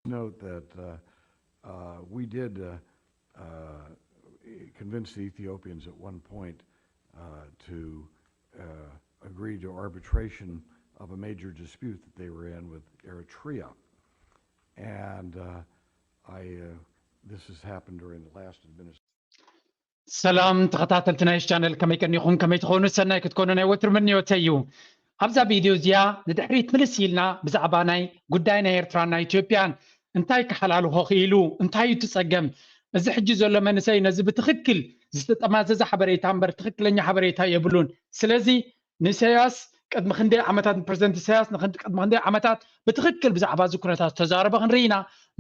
note that uh, uh, we did uh, uh, convince the Ethiopians at one point uh, to uh, agree to arbitration of a major dispute that they were in with Eritrea. And uh, I, uh, this has happened during the last administration. ሰላም ተኸታተልቲ ናይ ቻነል፣ ከመይ ቀኒኹም? ከመይ ትኾኑ? ሰናይ ክትኮኑ ናይ ወትሩ ምንዮተይ እዩ። ኣብዛ ቪድዮ እዚኣ ንድሕሪት ምልስ ኢልና ብዛዕባ ናይ ጉዳይ ናይ ኤርትራን ናይ ኢትዮጵያን እንታይ ክሓላልኾ ክኢሉ፣ እንታይ እዩ እቲ ጸገም? እዚ ሕጂ ዘሎ መንእሰይ ነዚ ብትኽክል ዝተጠማዘዘ ሓበሬታ እምበር ትኽክለኛ ሓበሬታ የብሉን። ስለዚ ንኢሳያስ ቅድሚ ክንደይ ዓመታት፣ ንፕረዚደንት ኢሳያስ ንክንዲ ቅድሚ ክንደይ ዓመታት ብትኽክል ብዛዕባ እዚ ኩነታት ዝተዛረበ ክንርኢ ኢና።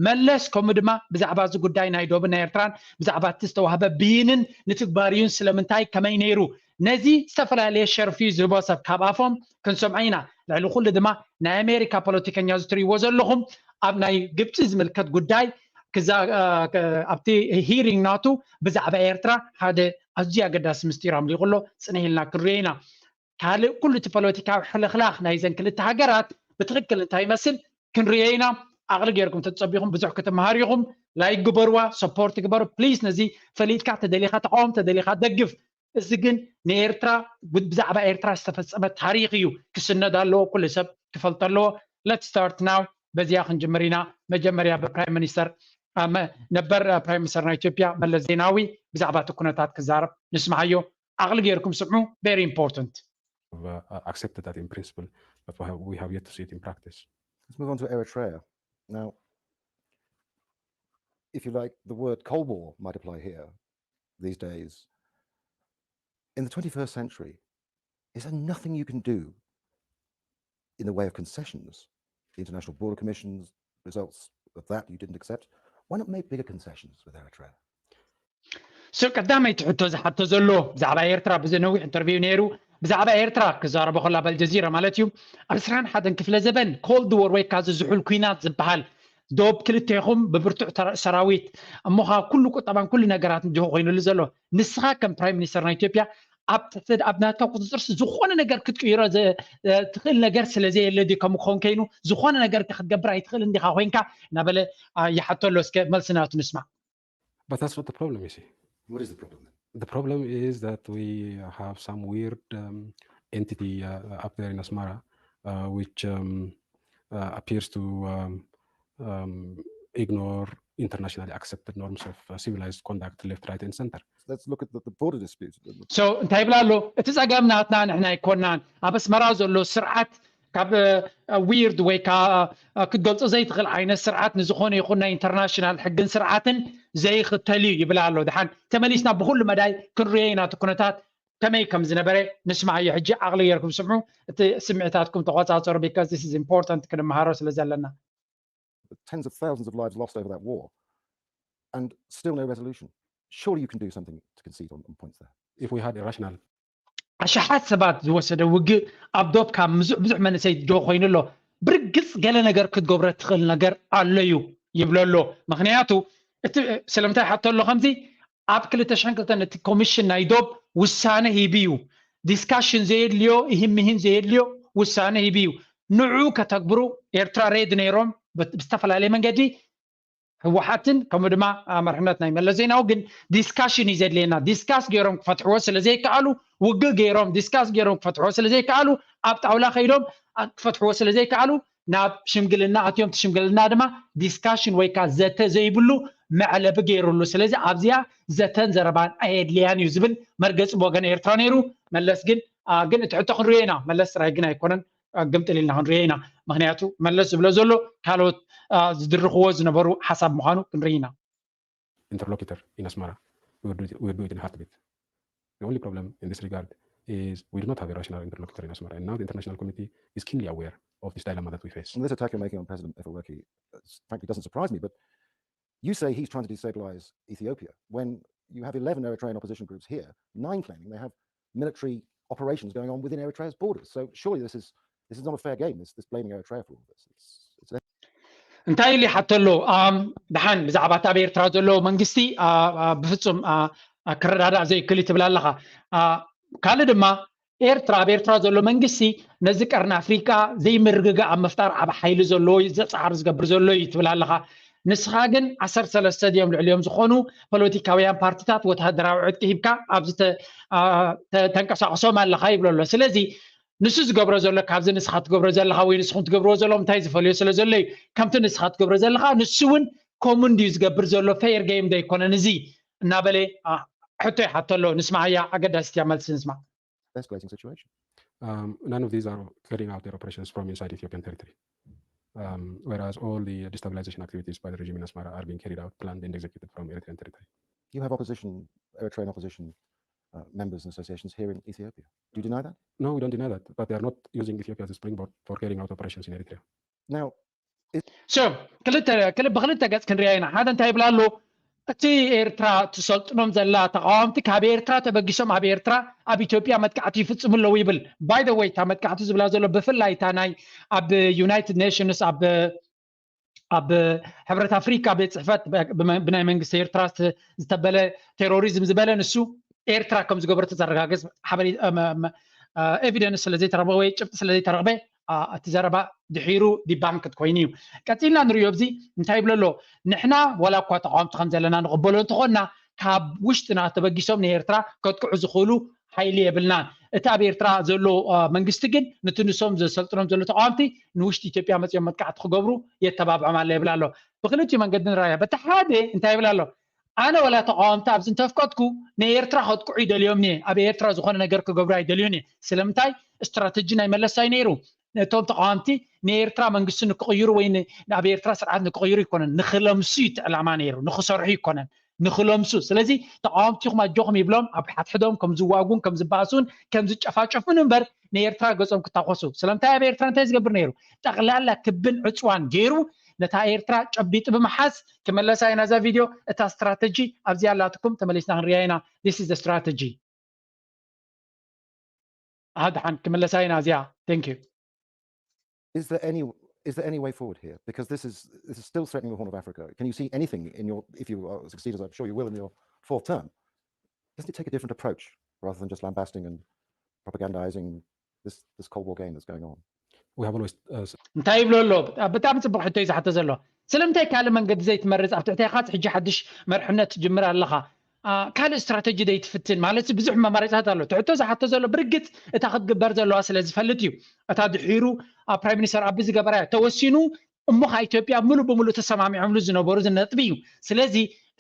መለስ ከምኡ ድማ ብዛዕባ እዚ ጉዳይ ናይ ዶብን ናይ ኤርትራን ብዛዕባ እቲ ዝተዋህበ ብይንን ንትግባርዩን ስለምንታይ ከመይ ነይሩ፣ ነዚ ዝተፈላለየ ሸርፊ ዝህቦ ሰብ ካብ ኣፎም ክንሰምዖ ኢና። ልዕሊ ኩሉ ድማ ናይ ኣሜሪካ ፖለቲከኛ ዝትርእይዎ ዘለኹም ኣብ ናይ ግብፂ ዝምልከት ጉዳይ ክዛ- እ፣ እ፣ ኣብቲ ሂሪንግ ናቱ ብዛዕባ ኤርትራ ሓደ ኣዝዩ ኣገዳሲ ምስጢር ኣምሊቑ ኣሎ። ጽንሕ ኢልና ክንሪኦ ኢና። ካልእ ኩሉ እቲ ፖለቲካዊ ሕልኽላኽ ናይዘን ክልተ ሃገራት ብትኽክል እንታይ ይመስል ክንሪኦ ኢና። ዓቕሊ ጌርኩም ተጸቢኹም ብዙሕ ክትመሃሩ ኢኹም። ላይክ ግበርዋ፣ ሰፖርት ግበሩ ፕሊዝ። ነዚ ፈሊጥካ ተደሊኻ ተቃወም፣ ተደሊኻ ደግፍ። እዚ ግን ንኤርትራ ብዛዕባ ኤርትራ ዝተፈጸመ ታሪኽ እዩ፣ ክስነድ ኣለዎ፣ ኩሉ ሰብ ክፈልጦ ኣለዎ። Let's start now። በዚኣ ክንጅምር ኢና። መጀመርያ ብፕራይም ሚኒስተር ነበር ፕራይም ሚኒስተር ናይ ኢትዮጵያ መለስ ዜናዊ ብዛዕባ እቲ ኩነታት ክዛረብ ንስምዓዮ። ዓቕሊ ጌርኩም ስምዑ። Very important. uh, accepted that in principle, but we have, we have yet to see it in practice. Let's move on to Eritrea. Now, if you like, the word Cold War might apply here these days. In the twenty-first century, is there nothing you can do in the way of concessions? The International Border Commission's results of that you didn't accept. Why not make bigger concessions with Eritrea? So ቀዳመይቲ ሕቶ ዝሓቶ ዘሎ ብዛዕባ ኤርትራ፣ ብዚ ነዊሕ ኢንተርቪው ነይሩ። ብዛዕባ ኤርትራ ክዛረቦ ከሎ ኣብ ኣልጀዚራ ማለት እዩ፣ ኣብ ዕስራን ሓደን ክፍለ ዘበን ኮልድ ዎር ወይ ካዚ ዝሑል ኩናት ዝበሃል ዶብ ክልቴኹም ብብርቱዕ ተራ- ሰራዊት እሞ ኸዓ ኩሉ ቁጠባን ኩሉ ነገራት እንዲኹ ኮይኑሉ ዘሎ። ንስኻ ከም ፕራይም ሚኒስተር ናይ ኢትዮጵያ ኣብ ትሕቲ ኣብ ናትካ ቁፅፅር ዝኾነ ነገር ክትቅይሮ ዘ- ትኽእል ነገር ስለ ዘየለ ድዩ ከምኡ ክኸውን ከይኑ? ዝኾነ ነገር ክትገብር ኣይትኽእል እንዲኻ ኮይንካ እናበለ ይሓቶ ኣሎ። እስከ መልሲ ናቱ ንስማዕ። But that's not the problem, you see. What is the problem then? The problem is that we have some weird um, entity uh, up there in Asmara, uh, which um, uh, appears to um, um, ignore internationally accepted norms of uh, civilized conduct left, right, and center. Let's look at the, the border dispute. So እንታይ ይብላ ኣሎ? እቲ ጸገም ናትና ንሕና ኣይኮናን። ኣብ ኣስመራ ዘሎ ስርዓት ካብ ዊርድ ወይ ከዓ ክትገልጾ ዘይትኽእል ዓይነት ስርዓት ንዝኾነ ይኹን ናይ ኢንተርናሽናል ሕግን ስርዓትን ዘይኽተል እዩ ይብላ ኣሎ። ድሓን ተመሊስና ብኩሉ መዳይ ክንሪኦ ኢና እቲ ኩነታት ከመይ ከም ዝነበረ ንስማዓዮ። ሕጂ ዓቕሊ ጌርኩም ስምዑ። እቲ ስምዒታትኩም ተቆጻጸሩ because this is important ክንመሃሮ ስለ ዘለና። Tens of thousands of lives lost over that war and still no resolution. Surely you can do something to concede on, on points there. If we had a rational ኣሽሓት ሰባት ዝወሰደ ውግእ ኣብ ዶብ ካብ ብዙሕ ብዙሕ መንእሰይ ዶ ኮይኑ ኣሎ። ብርግጽ ገለ ነገር ክትገብሮ ትኽእል ነገር ኣሎ እዩ ይብሎ ኣሎ። ምክንያቱ እቲ ስለምንታይ ሓቶ ኣሎ ከምዚ ኣብ ክልተ ሽሕን ክልተን እቲ ኮሚሽን ናይ ዶብ ውሳነ ሂቡ እዩ። ዲስካሽን ዘየድልዮ ይህን ምሂን ዘየድልዮ ውሳነ ሂቡ እዩ። ንዑ ከተግብሩ ኤርትራ ሬድ ነይሮም ብዝተፈላለየ መንገዲ ህወሓትን ከምኡ ድማ መርሕነት ናይ መለስ ዜናዊ ግን ዲስካሽን እዩ ዘድልየና። ዲስካስ ገይሮም ክፈትሕዎ ስለ ዘይከኣሉ ውግእ ገይሮም ዲስካስ ገይሮም ክፈትሕዎ ስለ ዘይከኣሉ ኣብ ጣውላ ከይዶም ክፈትሕዎ ስለ ዘይከኣሉ ናብ ሽምግልና ኣትዮም። እቲ ሽምግልና ድማ ዲስካሽን ወይ ከዓ ዘተ ዘይብሉ መዕለቢ ገይሩሉ። ስለዚ ኣብዚኣ ዘተን ዘረባን ኣየድልያን እዩ ዝብል መርገፂ ብወገን ኤርትራ ነይሩ። መለስ ግን ግን እቲ ሕቶ ክንሪኦ ኢና። መለስ ጥራይ ግን ኣይኮነን ግምጥል ኢልና ክንሪኦ ኢና። ምክንያቱ መለስ ዝብሎ ዘሎ ካልኦት ዝድርኽዎ ዝነበሩ ሓሳብ ምዃኑ ክንርኢ ኢና። Interlocutor in Asmara, we will do it, we will do it in a heartbeat. The only problem in this regard is we do not have a rational interlocutor in Asmara, and now the international community is keenly aware of this dilemma that we face. And this attack you're making on President Afewerki, uh, frankly, doesn't surprise me, but you say he's trying to destabilize Ethiopia when you have eleven Eritrean opposition groups here, nine claiming they have military operations going on within Eritrea's borders. So surely this is this is not a fair game, this, this blaming Eritrea for all of this. It's, it's እንታይ ኢሉ ይሓቶ ኣሎ? ኣም፣ ደሓን ብዛዕባ እቲ ኣብ ኤርትራ ዘሎ መንግስቲ ኣ፣ ኣ፣ ብፍጹም ኣ፣ ኣ፣ ክረዳዳእ ዘይክእል እዩ ትብል ኣለኻ። ኣ፣ ካልእ ድማ ኤርትራ ኣብ ኤርትራ ዘሎ መንግስቲ ነዚ ቀርኒ ኣፍሪቃ ዘይምርግጋእ ኣብ ምፍጣር ዓብ ሓይሊ ዘለዎ እዩ ዘፃዕር ዝገብር ዘሎ እዩ ትብል ኣለኻ። ንስኻ ግን ዓሰርተ ሰለስተ ድዮም ልዕሊኦም ዝኾኑ ፖለቲካውያን ፓርቲታት ወተሃደራዊ ዕጥቂ ሂብካ ኣብዚ ተንቀሳቕሶም ኣለኻ ይብሎ ኣሎ። ስለዚ ንሱ ዝገብሮ ዘሎ ካብዚ ንስኻ ትገብሮ ዘለኻ ወይ ንስኹም ትገብርዎ ዘለኹም እንታይ ዝፈልዮ ስለ ዘሎ እዩ። ከምቲ ንስኻ ትገብሮ ዘለኻ ንሱ እውን ከምኡ እንድዩ ዝገብር ዘሎ፣ ፌር ጌም ዶ ኣይኮነን እዚ እናበለ ሕቶ ይሓቶ ኣሎ። ንስማዓያ፣ ኣገዳሲት እያ፣ መልሲ ንስማዕ። Escalating situation. Um, none of these are carrying out their operations from inside Ethiopian territory. Um, whereas all the destabilization activities by the regime in Asmara are being carried out, planned, and executed from Eritrean territory. You have opposition, Eritrean opposition uh, members and associations here in Ethiopia. Do you deny that? No, we don't deny that. But they are not using Ethiopia as a springboard for carrying out operations in Eritrea. Now, so ብክልተ ገፅ ክንሪኣ ኢና። ሓደ እንታይ ይብላ ኣሎ? እቲ ኤርትራ ትሰልጥኖም ዘላ ተቃወምቲ ካብ ኤርትራ ተበጊሶም ኣብ ኤርትራ ኣብ ኢትዮጵያ መጥቃዕቲ ይፍፅሙ ኣለዉ ይብል። By the way እታ መጥቃዕቲ ዝብላ ዘሎ ብፍላይ እታ ናይ ኣብ ዩናይትድ ኔሽንስ ኣብ ኣብ ሕብረት ኣፍሪካ ቤት ፅሕፈት ብናይ መንግስቲ ኤርትራ ዝተበለ ቴሮሪዝም ዝበለ ንሱ ኤርትራ ከም ዝገበረቶ ዘረጋግፅ ሓበሬ ኤቪደንስ ስለ ዘይተረክበ ወይ ጭብጢ ስለ ዘይተረክበ እቲ ዘረባ ድሒሩ ዲባንክድ ኮይኑ እዩ። ቀፂልና ንሪኦ ኣብዚ እንታይ ይብሎ ኣሎ? ንሕና ዋላ እኳ ተቃወምቲ ከም ዘለና ንቅበሎ እንተኾንና ካብ ውሽጥና ተበጊሶም ንኤርትራ ከጥቅዑ ዝኽእሉ ሓይሊ የብልናን። እቲ ኣብ ኤርትራ ዘሎ መንግስቲ ግን ነቲ ንሶም ዘሰልጥኖም ዘሎ ተቃወምቲ ንውሽጢ ኢትዮጵያ መፂኦም መጥቃዕቲ ክገብሩ የተባብዖም ኣሎ ይብል ኣሎ። ብክልቲኡ መንገዲ ንራያ። በቲ ሓደ እንታይ ይብል ኣሎ? ኣነ ወላ ተቃወምቲ ኣብዚ እንተፍቀድኩ ንኤርትራ ከጥቅዑ ይደልዮም እየ። ኣብ ኤርትራ ዝኾነ ነገር ክገብሩ ኣይደልዩን እየ። ስለምንታይ? ስትራተጂ ናይ መለስ እዩ ነይሩ። ነቶም ተቃወምቲ ንኤርትራ መንግስቲ ንክቕይሩ ወይ ኣብ ኤርትራ ስርዓት ንክቕይሩ ይኮነን፣ ንክለምሱ እዩ እቲ ዕላማ ነይሩ፣ ንክሰርሑ ይኮነን፣ ንክለምሱ። ስለዚ ተቃወምቲ ኢኹም ኣጆኹም ይብሎም፣ ኣብ ሓድሕዶም ከም ዝዋጉን ከም ዝበኣሱን ከም ዝጨፋጨፉን እምበር ንኤርትራ ገጾም ክታኮሱ። ስለምንታይ ኣብ ኤርትራ እንታይ ዝገብር ነይሩ? ጠቕላላ ክብን ዕፅዋን ገይሩ ነታ ኤርትራ ጨቢጡ ብምሓዝ ክመለሳ ኢና እዛ ቪድዮ። እታ ስትራተጂ ኣብዚኣ ኣላትኩም፣ ተመሊስና ክንሪኣ ኢና። This is the strategy። ኣድሓን ክመለሳ ኢና እዚኣ። Thank you። Is there any is there any way forward here? Because this is this is still threatening the Horn of Africa. Can you see anything in your if you uh, succeed as I'm sure you will in your fourth term? Doesn't it take a different approach rather than just lambasting and propagandizing this this Cold War game that's going on? We have always uh, እንታይ ይብሎ ኣሎ? ብጣዕሚ ፅቡቅ ሕቶ እዩ ዝሓቶ ዘሎ። ስለምንታይ ካልእ መንገዲ ዘይትመርፅ? ኣብ ትሕቴኻ ሕጂ ሓድሽ መርሕነት ትጅምር ኣለኻ። ካልእ ስትራተጂ ደይትፍትን ማለት ብዙሕ መማረፅታት ኣሎ። ትሕቶ ዝሓቶ ዘሎ ብርግፅ እታ ክትግበር ዘለዋ ስለ ዝፈልጥ እዩ። እታ ድሒሩ ኣብ ፕራይም ሚኒስተር ኣቢ ዝገበራ ተወሲኑ እሞ ከ ኢትዮጵያ ሙሉ ብሙሉ ተሰማሚዖምሉ ዝነበሩ ነጥቢ እዩ። ስለዚ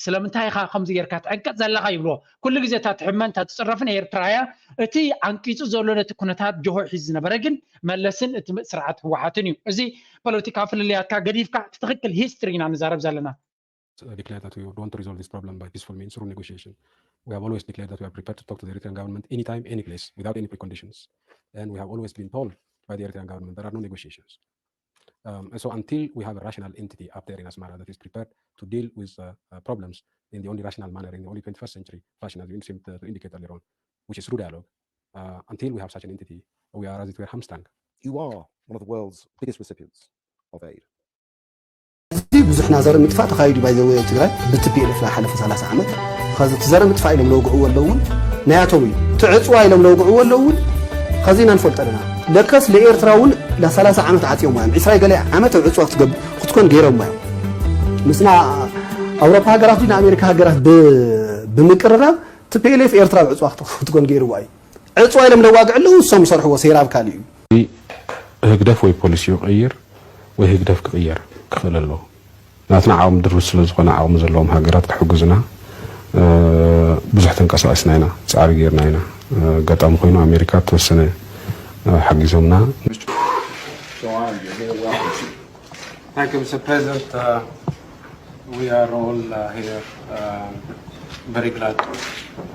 ስለምንታይ ኢኻ ከምዚ ጌርካ ትዕንቀፅ ዘለኻ ይብልዎ። ኩሉ ግዜ እታ ትሕመን እታ ትፅረፍን ኤርትራ እያ። እቲ ዓንቂፁ ዘሎ ነቲ ኩነታት ጆሆ ሒዙ ዝነበረ ግን መለስን እቲ ስርዓት ህወሓትን እዩ። እዚ ፖለቲካዊ ፍልልያትካ ገዲፍካ እቲ ትኽክል ሂስትሪ ኢና ንዛረብ ዘለና። Declare that we want to resolve this problem by peaceful means through negotiation. We have always declared that we are prepared to talk to the Eritrean government anytime, any place, without any preconditions. And we have always been told by the Eritrean government there are no negotiations. Um, and so until we have a rational entity up there in Asmara that is prepared to deal with uh, uh, problems in the only rational manner, in the only twenty-first century fashion, as you seem to, to indicate earlier on, which is through dialogue, uh, until we have such an entity, we are, as it were, hamstrung. You are one of the world's biggest recipients of aid. እዚ ብዙሕ ናይ ዘርኢ ምጥፋእ ተኻይዱ ባይዘወ ኣብ ትግራይ ብቲ ፒ ኤል ኤፍ ዝሓለፈ ሰላሳ ዓመት። ኸዚ እቲ ዘርኢ ምጥፋእ ኢሎም ለውግዕዎ ኣለዉ እውን ናያቶም እዩ። እቲ ዕፅዋ ኢሎም ለውግዕዎ ኣለዉ እውን ኸዚ ኢና ንፈልጦ ኣለና። ለከስ ለኤርትራ እውን ለ ሰላሳ ዓመት ዓፅዮም እዮም። ዕስራ ገለ ዓመት ኣብ ዕፅዋ ክትገብ ክትኮን ገይሮም እዮም። ምስና ኣውሮፓ ሃገራት ንኣሜሪካ ሃገራት ብምቅርራብ ቲ ፒ ኤል ኤፍ ኤርትራ ኣብ ዕፅዋ ክትኮን ገይርዋ እዩ። ዕፅዋ ኢሎም ለዋግዕ ኣለዉ እሶም ዝሰርሕዎ ሴራ ኣብ ካልእ እዩ። ህግደፍ ወይ ፖሊሲ ይቕይር ወይ ህግደፍ ክቕየር ክኽእል ኣለዎ። ናትና ዓቕሚ ድሩት ስለ ዝኾነ ዓቕሚ ዘለዎም ሃገራት ክሕግዙና ብዙሕ ተንቀሳቒስና ኢና፣ ፃዕሪ ጌርና ኢና። ኣጋጣሚ ኮይኑ ኣሜሪካ ተወሰነ ሓጊዞምና። Thank you, Mister President. Uh, we are all uh, here uh, very glad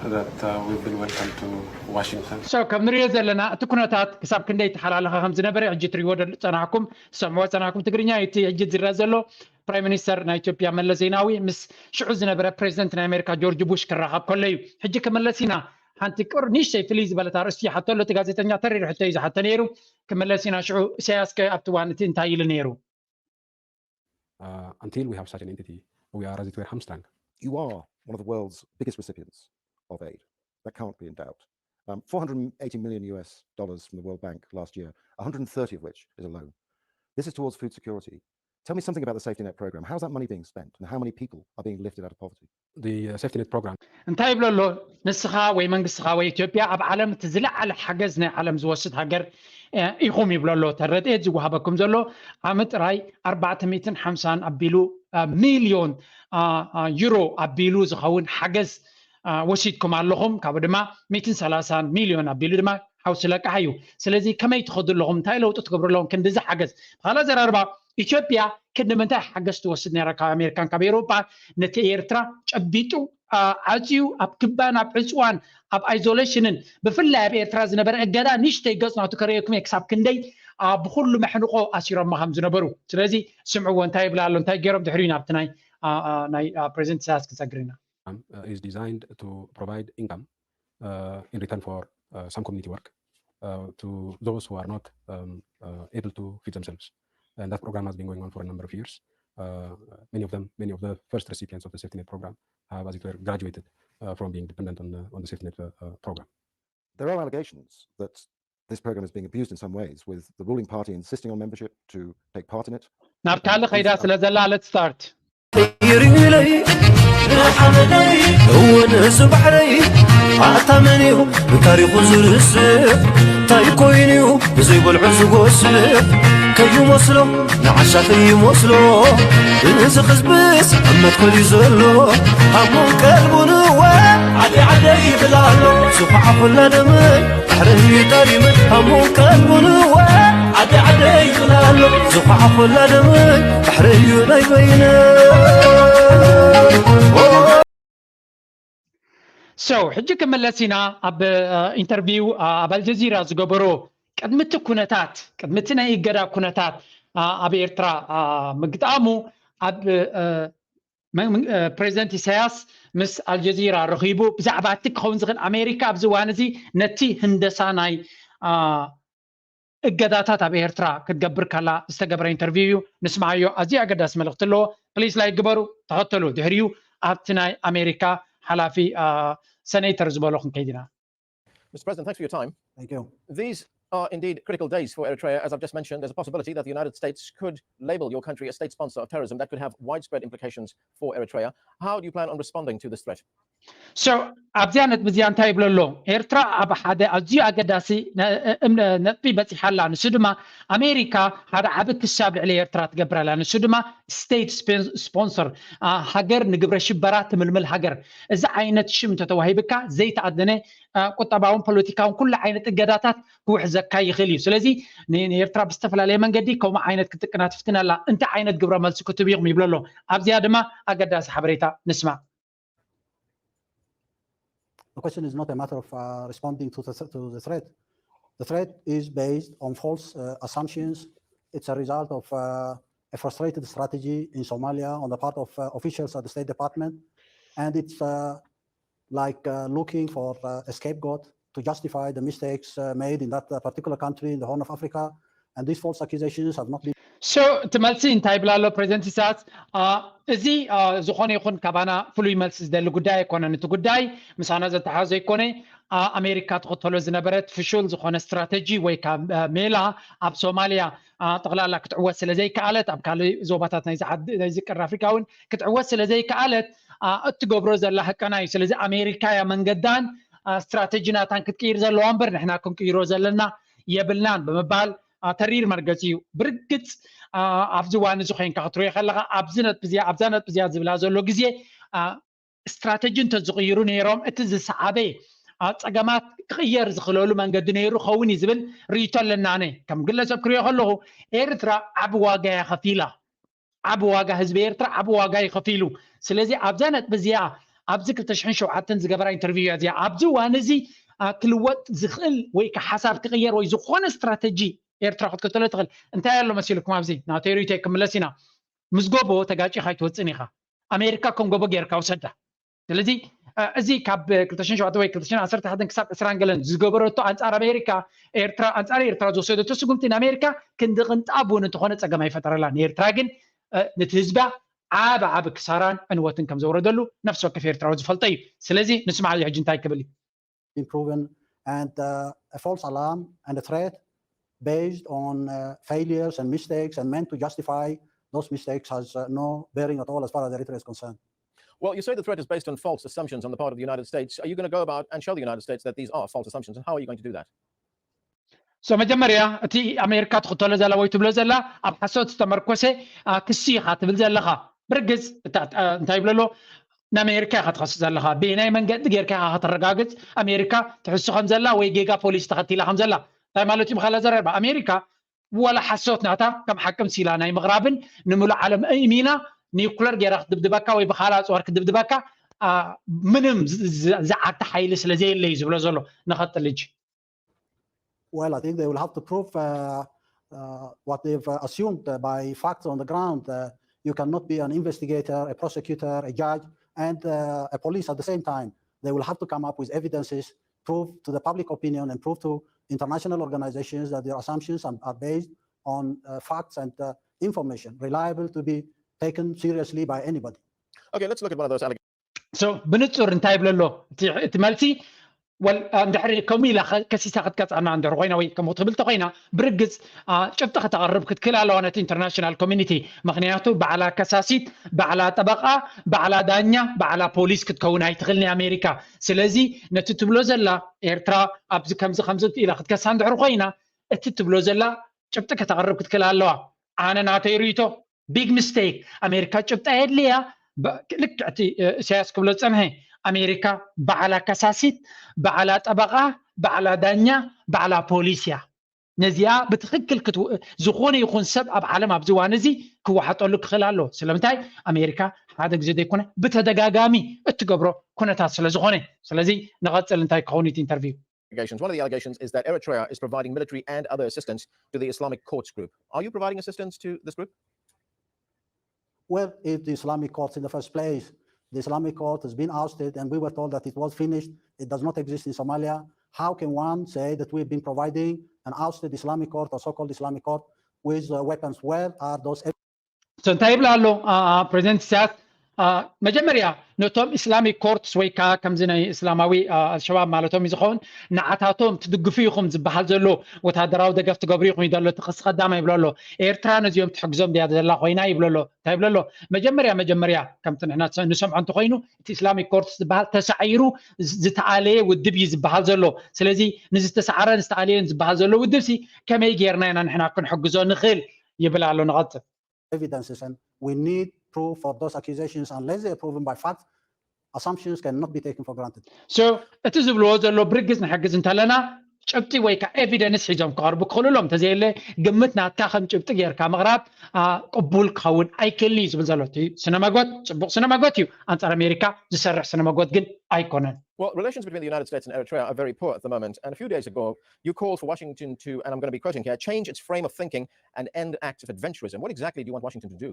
that uh, we've been welcomed to Washington. So, ከም ንሪኦ ዘለና እቲ ኩነታት ክሳብ ክንደይ ተሓላለኸ ከም ዝነበረ ሕጂ ትሪእዎ ዶ- ጸናሕኩም ትሰምዕዎ ጸናሕኩም ትግርኛ እዩ እቲ ሕጂ ዝረአ ዘሎ። ፕራይም ሚኒስተር ናይ ኢትዮጵያ መለስ ዜናዊ ምስ ሽዑ ዝነበረ ፕሬዚደንት ናይ ኣሜሪካ ጆርጅ ቡሽ ክራኸብ ከሎ እዩ። ሕጂ ክመለስ ኢና። ሓንቲ ቅር ንእሽተይ ፍልይ ዝበለት ኣርእስቲ ይሓቶ ኣሎ። እቲ ጋዜጠኛ ተሪር ሕቶ እዩ ዝሓቶ ነይሩ። ክመለስ ኢና። ሽዑ ኢሳያስ ከ ኣብቲ እዋን እቲ እንታይ ኢሉ ነይሩ? Uh, until we have such an entity, we are, as it were, hamstrung. You are one of the world's biggest recipients of aid. That can't be in doubt. Um, four hundred eighty million U S dollars from the World Bank last year, one hundred thirty of which is a loan. This is towards food security. Tell me something about the safety net program. How's that money being spent, and how many people are being lifted out of poverty? The uh, safety net program. እንታይ ይብሎ ኣሎ? ንስኻ ወይ መንግስትኻ ወይ ኢትዮጵያ ኣብ ዓለም እቲ ዝለዓለ ሓገዝ ናይ ዓለም ዝወስድ ሃገር ኢኹም ይብሎ ኣሎ። ተረድኤት ዝወሃበኩም ዘሎ ዓመት ጥራይ ኣርባዕተ ሚእትን ሓምሳን ኣቢሉ ሚልዮን ዩሮ ኣቢሉ ዝኸውን ሓገዝ ወሲድኩም ኣለኹም። ካብኡ ድማ ሚእትን ሰላሳን ሚልዮን ኣቢሉ ድማ ሓውሲ ለቃሕ እዩ። ስለዚ ከመይ ትኸዱ ኣለኹም? እንታይ ለውጢ ትገብሩ ኣለኹም? ክንድዚ ሓገዝ ብካልእ ኣዘራርባ ኢትዮጵያ ክንዲ ምንታይ ሓገዝ ትወስድ ነራ ካብ ኣሜሪካን ካብ ኤውሮጳ? ነቲ ኤርትራ ጨቢጡ ዓፅዩ ኣብ ክባን ኣብ ዕፅዋን ኣብ ኣይዞሌሽንን ብፍላይ ኣብ ኤርትራ ዝነበረ እገዳ ንሽተይ ገፅ ናቱ ከርእየኩም እየ ክሳብ ክንደይ ብኩሉ መሕንቆ ኣሲሮማ ከም ዝነበሩ። ስለዚ ስምዕዎ እንታይ ይብላ ኣሎ እንታይ ገይሮም ድሕሪኡ ናብቲ ናይ ናይ ፕሬዚደንት ኢሳያስ ክንሰግር ኢና። Is designed to provide income uh, in return for uh, some community work uh, to those who are not um, uh, able to feed themselves. And that program has been going on for a number of years. Uh, many of them, many of the first recipients of the safety net program have, as it were, graduated uh, from being dependent on the, on the safety net uh, uh, program. There are allegations that this program is being abused in some ways, with the ruling party insisting on membership to take part in it. ናብ ካልእ ኸይዳ ስለ ዘላ let's start ይርኢለይ ንሓመደይ እውን እዚ ባሕረይ ኣታ መን እዩ ንታሪኹ ዝርስዕ እንታይ ኮይኑ እዩ ብዘይበልዑ ዝጎስዕ ከይመስሎ ንዓሻ ከይመስሎ እዚ ህዝብስ ኣብ መትከል እዩ ዘሎ ሃሙን ቀልቡ ንወ ዓደይ ዓደይ ይብል ኣሎ ዝኹዓ ኩላ ደመይ ባሕረይ ጠሪመ ሃሙን ቀልቡ ንወ ዓደይ ዓደይ ይብል ኣሎ ዝኹዓ ኩላ ደመይ ባሕረይ እዩ ናይ በይነ So ሕጂ ክምለስ ኢና ኣብ ኢንተርቪው ኣብ ኣልጀዚራ ዝገበሮ ቅድሚ እቲ ኩነታት ቅድሚ እቲ ናይ እገዳ ኩነታት ኣብ ኤርትራ ምግጣሙ ኣብ ፕሬዚደንት ኢሳያስ ምስ ኣልጀዚራ ረኺቡ ብዛዕባ እቲ ክኸውን ዝኽእል ኣሜሪካ ኣብዚ እዋን እዚ ነቲ ህንደሳ ናይ እገዳታት ኣብ ኤርትራ ክትገብር ከላ ዝተገብረ ኢንተርቪው እዩ። ንስምዓዮ ኣዝዩ ኣገዳሲ መልእኽቲ ኣለዎ። ፕሊስ ላይክ ግበሩ፣ ተኸተሉ። ድሕሪኡ ኣብቲ ናይ ኣሜሪካ ሓላፊ ሰኔተር ዝበሎ ክንከይድ ኢና። Mister President, thanks for your time. Thank you. These are indeed critical days for Eritrea. As I've just mentioned, there's a possibility that the United States could label your country a state sponsor of terrorism. That could have widespread implications for Eritrea. How do you plan on responding to this threat? So ኣብዚኣ ነጥቢ እዚኣ እንታይ ይብሎ ኣሎ? ኤርትራ ኣብ ሓደ ኣዝዩ ኣገዳሲ ነጥቢ በፂሓ ኣላ። ንሱ ድማ ኣሜሪካ ሓደ ዓቢ ክሲ ኣብ ልዕሊ ኤርትራ ትገብር ኣላ። ንሱ ድማ ስቴት ስፖንሰር ሃገር ንግብረ ሽበራ ትምልምል ሃገር። እዚ ዓይነት ሽም እንተተዋሂብካ ዘይተኣደነ ቁጠባውን ፖለቲካውን ኩሉ ዓይነት እገዳታት ክውሕዘካ ይኽእል እዩ። ስለዚ ንኤርትራ ብዝተፈላለየ መንገዲ ከምኡ ዓይነት ክትጥቅና ትፍትን ኣላ። እንታይ ዓይነት ግብረ መልሲ ክትህብ ኢኹም ይብሎ ኣሎ። ኣብዚኣ ድማ ኣገዳሲ ሓበሬታ ንስማዕ። The question is not a matter of uh, responding to the, to the threat. The threat is based on false uh, assumptions. It's a result of uh, a frustrated strategy in Somalia on the part of uh, officials at the State Department. And it's uh, like uh, looking for uh, a scapegoat to justify the mistakes uh, made in that uh, particular country in the Horn of Africa. And these false accusations have not been So እቲ መልሲ እንታይ ይብል ኣሎ ፕሬዚደንት ኢሳያስ? እዚ ዝኾነ ይኹን ካባና ፍሉይ መልሲ ዝደሊ ጉዳይ ኣይኮነን። እቲ ጉዳይ ምሳና ዘተሓዘ ኣይኮነ። ኣሜሪካ ትኽተሎ ዝነበረት ፍሹል ዝኾነ ስትራተጂ ወይ ከዓ ሜላ ኣብ ሶማሊያ ጠቕላላ ክትዕወት ስለ ዘይከኣለት ኣብ ካልእ ዞባታት ናይዚ ቀርኒ ኣፍሪካ እውን ክትዕወት ስለ ዘይከኣለት እትገብሮ ዘላ ህቀና እዩ። ስለዚ ኣሜሪካ እያ መንገዳን ስትራተጂ ናታን ክትቅይር ዘለዋ እምበር ንሕና ክንቅይሮ ዘለና የብልናን ብምባል ተሪር መርገፂ እዩ። ብርግፅ ኣብዚ እዋን እዚ ኮይንካ ክትሪኦ ከለካ ኣብዚ ነጥቢ እዚኣ ኣብዛ ነጥቢ እዚኣ ዝብላ ዘሎ ግዜ ስትራተጂ እንተዝቕይሩ ነይሮም እቲ ዝሰዓበ ፀገማት ክቕየር ዝኽእለሉ መንገዲ ነይሩ ኸውን እዩ ዝብል ርእይቶ ኣለና። ኣነ ከም ግለሰብ ክሪኦ ከለኹ ኤርትራ ዓቢ ዋጋ እያ ከፊላ። ዓቢ ዋጋ ህዝቢ ኤርትራ ዓቢ ዋጋ እዩ ከፊሉ። ስለዚ ኣብዛ ነጥቢ እዚኣ ኣብዚ ክልተ ሽሕን ሸውዓተን ዝገበራ ኢንተርቪው እያ እዚኣ ኣብዚ እዋን እዚ ክልወጥ ዝኽእል ወይ ሓሳብ ክቕየር ወይ ዝኾነ ስትራተጂ ኤርትራ ክትክተሎ ትኽእል እንታይ ኣሎ መሲልኩም? ኣብዚ ናተይ ርእይቶ ክምለስ ኢና። ምስ ጎቦ ተጋጭኻ ኣይትወፅን ኢኻ። ኣሜሪካ ከም ጎቦ ጌርካ ውሰዳ። ስለዚ እዚ ካብ ክልተ ሽሕን ሸውዓተን ወይ ክልተ ሽሕን ዓሰርተ ሓደን ክሳብ ዕስራን ገለን ዝገበረቶ ኣንፃር ኣሜሪካ ኤርትራ ኣንፃር ኤርትራ ዝወሰደቶ ስጉምቲ ንኣሜሪካ ክንዲ ቅንጣብ እውን እንተኾነ ፀገም ኣይፈጠረላን። ንኤርትራ ግን ነቲ ህዝባ ዓቢ ዓቢ ክሳራን ዕንወትን ከም ዘውረደሉ ነፍሲ ወከፍ ኤርትራዊ ዝፈልጦ እዩ። ስለዚ ንስማዓዮ ሕጂ እንታይ ክብል እዩ። been proven and uh, a false alarm and a threat based on uh, failures and mistakes and meant to justify those mistakes has uh, no bearing at all as far as Eritrea is concerned. Well, you say the threat is based on false assumptions on the part of the United States. Are you going to go about and show the United States that these are false assumptions, and how are you going to do that? So መጀመርያ እቲ ኣሜሪካ ትኽተሎ ዘላ ወይ ትብሎ ዘላ ኣብ ሓሶት ዝተመርኮሰ ክሲ ኢኻ ትብል ዘለኻ። ብርግፅ እንታይ ይብለሎ? ንኣሜሪካ ኢኻ ትኸስስ ዘለኻ። ብናይ መንገዲ ጌርካ ኢኻ ከተረጋግፅ ኣሜሪካ ትሕሱ ከም ዘላ ወይ ጌጋ ፖሊሲ ተኸቲላ ከም ዘላ። እንታይ ማለት እዩ? ብኻላ ዘረባ ኣሜሪካ ዋላ ሓሶት ናታ ከም ሓቂ ምሲላ ናይ ምቕራብን ንምሉእ ዓለም እሚና ኒውክለር ጌራ ክትድብድበካ ወይ ብኻላ ኣፅዋር ክትድብድበካ ምንም ዝዓተ ሓይሊ ስለ ዘየለ እዩ ዝብሎ ዘሎ። ንኸጥል እጂ Well, I think they will have to prove uh, uh, what they've uh, assumed uh, by facts on the ground. Uh, you cannot be an investigator, a prosecutor, a judge, and uh, a police at the same time. They will have to come up with evidences, prove to the public opinion and prove to international organizations that their assumptions are, are based on uh, facts and uh, information reliable to be taken seriously by anybody. Okay, let's look at one of those allegations. So ብንጹር እንታይ ይብለሎ እቲ መልሲ? ወል እንድሕሪ ከምኡ ኢላ ከሲሳ ክትቀጽዐና እንድሕር ኮይና ወይ ከምኡ ትብል ተኮይና ብርግጽ ጭብጢ ከተቕርብ ክትክእል ኣለዋ ነቲ ኢንተርናሽናል ኮሚኒቲ። ምክንያቱ ባዕላ ከሳሲት፣ ባዕላ ጠበቃ፣ ባዕላ ዳኛ፣ ባዕላ ፖሊስ ክትከውን ኣይትኽእል ናይ ኣሜሪካ። ስለዚ ነቲ ትብሎ ዘላ ኤርትራ ኣብዚ ከምዚ ከምዚ ኢላ ክትከሳ እንድሕር ኮይና እቲ ትብሎ ዘላ ጭብጢ ከተቕርብ ክትክእል ኣለዋ። ኣነ ናተይ ርእይቶ ቢግ ሚስቴክ። ኣሜሪካ ጭብጣ የድልያ። ልክዕ እቲ ኢሳያስ ክብሎ ዝጸንሐ ኣሜሪካ ባዕላ ከሳሲት፣ ባዕላ ጠበቃ፣ ባዕላ ዳኛ፣ ባዕላ ፖሊስ እያ። ነዚኣ ብትኽክል ዝኾነ ይኹን ሰብ ኣብ ዓለም ኣብዚ እዋን እዚ ክወሓጠሉ ክኽእል ኣሎ። ስለምንታይ? ኣሜሪካ ሓደ ግዜ ዘይኮነ ብተደጋጋሚ እትገብሮ ኩነታት ስለ ዝኾነ። ስለዚ ንቐጽል እንታይ ክኸውን እቲ ኢንተርቪው? Allegations. One of the allegations is that Eritrea is providing military and other assistance to the Islamic Courts group. Are you providing assistance to this group? Where is the Islamic Courts in the first place? The Islamic Court has been ousted, and we were told that it was finished. It does not exist in Somalia. How can one say that we've been providing an ousted Islamic Court or so-called Islamic Court with uh, weapons? Where are those? So እንታይ ይብላ ኣሎ ፕሬዚደንት ኢሳያስ? መጀመርያ ነቶም ኢስላሚክ ኮርትስ ወይ ከዓ ከምዚ ናይ እስላማዊ ኣልሸባብ ማለቶም እዩ ዝኸውን፣ ንዓታቶም ትድግፉ ኢኹም ዝበሃል ዘሎ ወታደራዊ ደገፍ ትገብሩ ኢኹም ይደሎ እቲ ክሲ ቀዳማ ይብሎ ኣሎ። ኤርትራ ነዚኦም ትሕግዞም ድያ ዘላ ኮይና ይብሎ ኣሎ። እንታይ ይብሎ ኣሎ? መጀመርያ መጀመርያ ከምቲ ንሕና ንሰምዖ እንተኮይኑ እቲ ኢስላሚክ ኮርትስ ዝበሃል ተሳዒሩ ዝተኣለየ ውድብ እዩ ዝበሃል ዘሎ። ስለዚ ንዝተሳዕረን ዝተኣለየን ዝበሃል ዘሎ ውድብ ሲ ከመይ ጌርና ኢና ንሕና ክንሕግዞ ንኽእል ይብል ኣሎ። ንቐጽል። Evidences and we need proof for those accusations. Unless they are proven by facts, assumptions cannot be taken for granted. So እቲ ዝብልዎ ዘሎ ብርግጽ ንሕግዝ እንተለና ጭብጢ ወይ ከዓ ኤቪደንስ ሒዞም ክቐርቡ ክኽእሉ ኣለዎም። እንተዘየለ ግምት ናትካ ከም ጭብጢ ጌርካ ምቕራብ ቅቡል ክኸውን ኣይክእልን እዩ ዝብል ዘሎ። እቲ ስነመጎት ጽቡቕ ስነመጎት እዩ፣ ኣንጻር ኣሜሪካ ዝሰርሕ ስነመጎት ግን ኣይኮነን። Well, relations between the United States and Eritrea are very poor at the moment. And a few days ago, you called for Washington to, and I'm going to be quoting here, change its frame of thinking and end acts of adventurism. What exactly do you want Washington to do?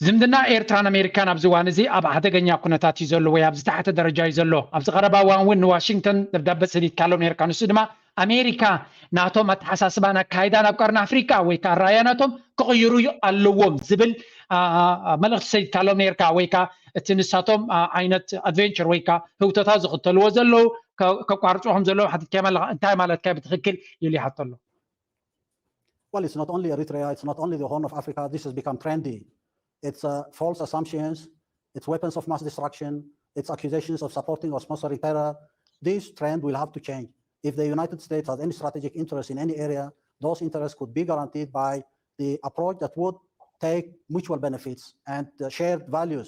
ዝምድና ኤርትራን ኣሜሪካን ኣብዚ እዋን እዚ ኣብ ሓደገኛ ኩነታት እዩ ዘሎ ወይ ኣብ ዝተሓተ ደረጃ እዩ ዘሎ። ኣብዚ ቀረባ እዋን እውን ንዋሽንግተን ደብዳበ ሰዲድካሎም ነርካ። ንሱ ድማ ኣሜሪካ ናቶም ኣተሓሳስባን ኣካይዳን ኣብ ቀርኒ ኣፍሪካ ወይ ከዓ ራእያ ናቶም ክቕይሩ ኣለዎም ዝብል መልእኽቲ ሰዲድካሎም ነርካ። ወይ ከዓ እቲ ንሳቶም ዓይነት ኣድቨንቸር ወይ ከዓ ህውተታት ዝኽተልዎ ዘለዉ ከቋርፅዎ ከም ዘለዎም ሓቲትካዮም ኣለኻ። እንታይ ማለትካ ብትኽክል ኢሉ ይሓቶ ኣሎ። Well, it's not only Eritrea, it's not only the Horn of Africa. This has become trendy. It's uh, false assumptions, it's weapons of mass destruction, it's accusations of supporting or sponsoring terror. This trend will have to change. If the United States has any strategic interest in any area, those interests could be guaranteed by the approach that would take mutual benefits and uh, shared values.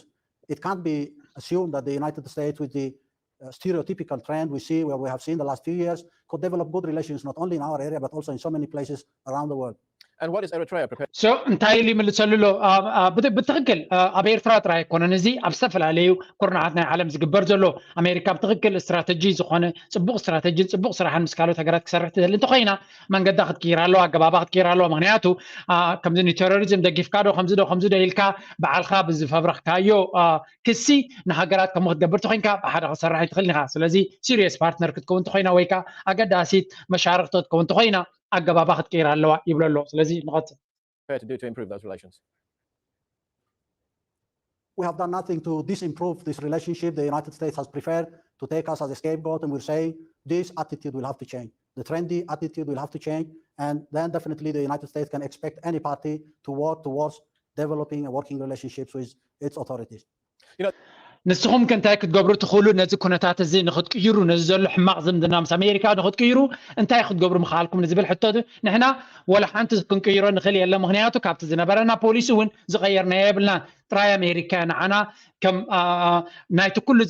It can't be assumed that the United States, with the uh, stereotypical trend we see where we have seen the last few years, could develop good relations not only in our area but also in so many places around the world. And what is Eritrea prepared? So እንታይ ኢሉ ይምልሰሉ ኣሎ? ብትክክል ኣብ ኤርትራ ጥራይ ኣይኮነን፣ እዚ ኣብ ዝተፈላለዩ ኩርናዓት ናይ ዓለም ዝግበር ዘሎ። ኣሜሪካ ብትክክል ስትራተጂ ዝኾነ ፅቡቅ ስትራተጂን ፅቡቅ ስራሕን ምስ ካልኦት ሃገራት ክሰርሕ ትደሊ እንተኮይና መንገዳ ክትቅይር ኣለዋ፣ ኣገባባ ክትቅይር ኣለዋ። ምክንያቱ ከምዚ ንቴሮሪዝም ደጊፍካ ዶ ከምዚ ዶ ከምዚ ዶ ኢልካ ባዕልካ ብዝፈብረኽካዮ ክሲ ንሃገራት ከምኡ ክትገብር ተኮይንካ ብሓደ ክትሰርሕ ኣይትኽእልን ኢኻ። ስለዚ ሲሪየስ ፓርትነር ክትከውን ተኮይና ወይ ከዓ ኣገዳሲት መሻርክቶ ክትከውን ተኮይና ኣገባባ ክትቅይር ኣለዋ ይብሎ ኣሎ። ስለዚ ንቐጽል። Fair to do to improve those relations? We have done nothing to disimprove this relationship. The United States has preferred to take us as a scapegoat, and we're saying this attitude will have to change. The trendy attitude will have to change, and then definitely the United States can expect any party to work towards developing and working relationships with its authorities. ንስኹም ከ እንታይ ክትገብሩ ትኽእሉ? ነዚ ኩነታት እዚ ንክትቅይሩ፣ ነዚ ዘሎ ሕማቕ ዝምድና ምስ ኣሜሪካ ንክትቅይሩ እንታይ ክትገብሩ ምኽኣልኩም ንዝብል ሕቶ ንሕና ወላ ሓንቲ ክንቅይሮ ንኽእል የለ። ምክንያቱ ካብቲ ዝነበረና ፖሊሲ እውን ዝቐየርናዮ የብልናን። ጥራይ ኣሜሪካ ንዓና ከም ናይቲ ኩሉ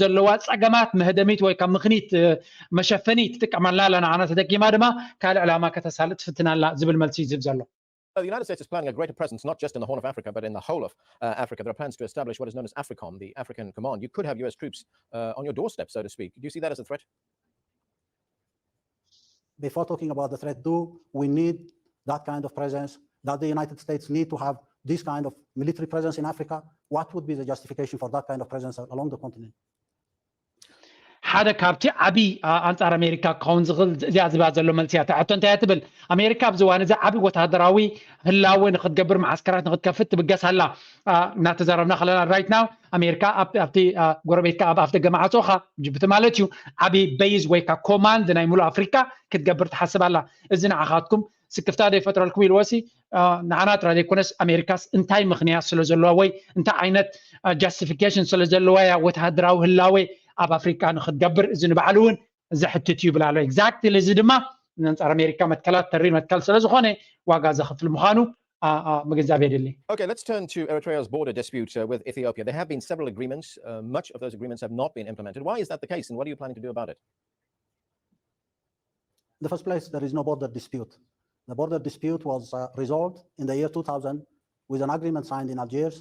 ዘለዋ ፀገማት መህደሚት ወይ ካብ ምኽኒት መሸፈኒ ትጥቀመላ ኣላ። ንዓና ተደጊማ ድማ ካልእ ዕላማ ከተሳልጥ ትፍትን ኣላ ዝብል መልሲ እዩ ዝህብ ዘሎ። The United States is planning a greater presence not just in the Horn of Africa, but in the whole of uh, Africa. There are plans to establish what is known as AFRICOM, the African Command. You could have U S troops uh, on your doorstep, so to speak. Do you see that as a threat? Before talking about the threat, do we need that kind of presence? Does the United States need to have this kind of military presence in Africa? What would be the justification for that kind of presence along the continent? ሓደ ካብቲ ዓብዪ ኣንፃር ኣሜሪካ ክኸውን ዝኽእል እዚኣ ዝባ ዘሎ መልሲ እያ። ሕቶ እንታይ እያ ትብል? ኣሜሪካ ኣብዚ እዋን እዚ ዓብዪ ወታደራዊ ህላወ ንክትገብር፣ መዓስከራት ንክትከፍት ትብገስ ኣላ። እናተዛረብና ከለና right now ኣሜሪካ ኣብቲ ጎረቤትካ ኣብ ኣፍደገ ማዕፆኻ ጅቡቲ ማለት እዩ ዓብዪ base ወይ ከዓ command ናይ ሙሉእ ኣፍሪካ ክትገብር ትሓስብ ኣላ። እዚ ንዓኻትኩም ስክፍታ ዶ ይፈጥረልኩም ኢልዎ ሲ ንዓና ጥራይ ዘይኮነስ ኣሜሪካስ እንታይ ምኽንያት ስለ ዘለዋ ወይ እንታይ ዓይነት justification ስለ ዘለዋ እያ ወተሃደራዊ ህላወ ኣብ ኣፍሪቃ ንክትገብር እዚ ንባዕሉ እውን ዘሕትት እዩ ይብል ኣሎ። Exactly እዚ ድማ ንኣንፃር ኣሜሪካ መትከላት ተሪር መትከል ስለ ዝኾነ ዋጋ ዘኽፍል ምዃኑ ምግንዛብ የድሊ። Okay, let's turn to Eritrea's border dispute uh, with Ethiopia. There have been several agreements. Uh, much of those agreements have not been implemented. Why is that the case, and what are you planning to do about it? In the first place, there is no border dispute. The border dispute was uh, resolved in the year two thousand with an agreement signed in Algiers.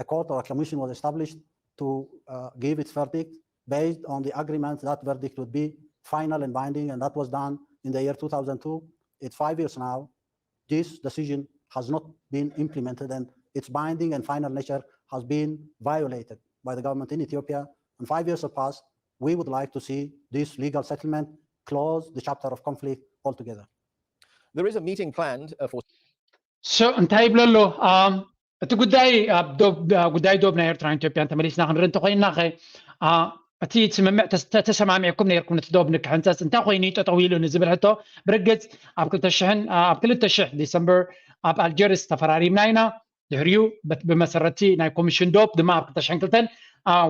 A court or a commission was established to uh, give its verdict. Based on the agreement, that verdict would be final and binding, and that was done in the year two thousand two. It's five years now. This decision has not been implemented, and its binding and final nature has been violated by the government in Ethiopia. And five years have passed. We would like to see this legal settlement close the chapter of conflict altogether. There is a meeting planned uh, for So እንታይ ይብሎ ኣሎ? እቲ ጉዳይ ኣብ ዶብ ጉዳይ ዶብ ናይ ኤርትራን ኢትዮጵያን ተመሊስና ክንርኢ እንተኮይንና ከ እቲ ስምምዕ ተሰማሚዕኩም ነርኩም ነቲ ዶብ ንክሕንፀፅ እንታይ ኮይኑ ጠጠው ኢሉ ንዝብል ሕቶ ብርግፅ ኣብ ክልተ ሽሕን ኣብ ክልተ ሽሕ ዲሰምበር ኣብ ኣልጀርስ ተፈራሪምና ኢና። ድሕሪኡ ብመሰረቲ ናይ ኮሚሽን ዶብ ድማ ኣብ ክልተ ሽሕን ክልተን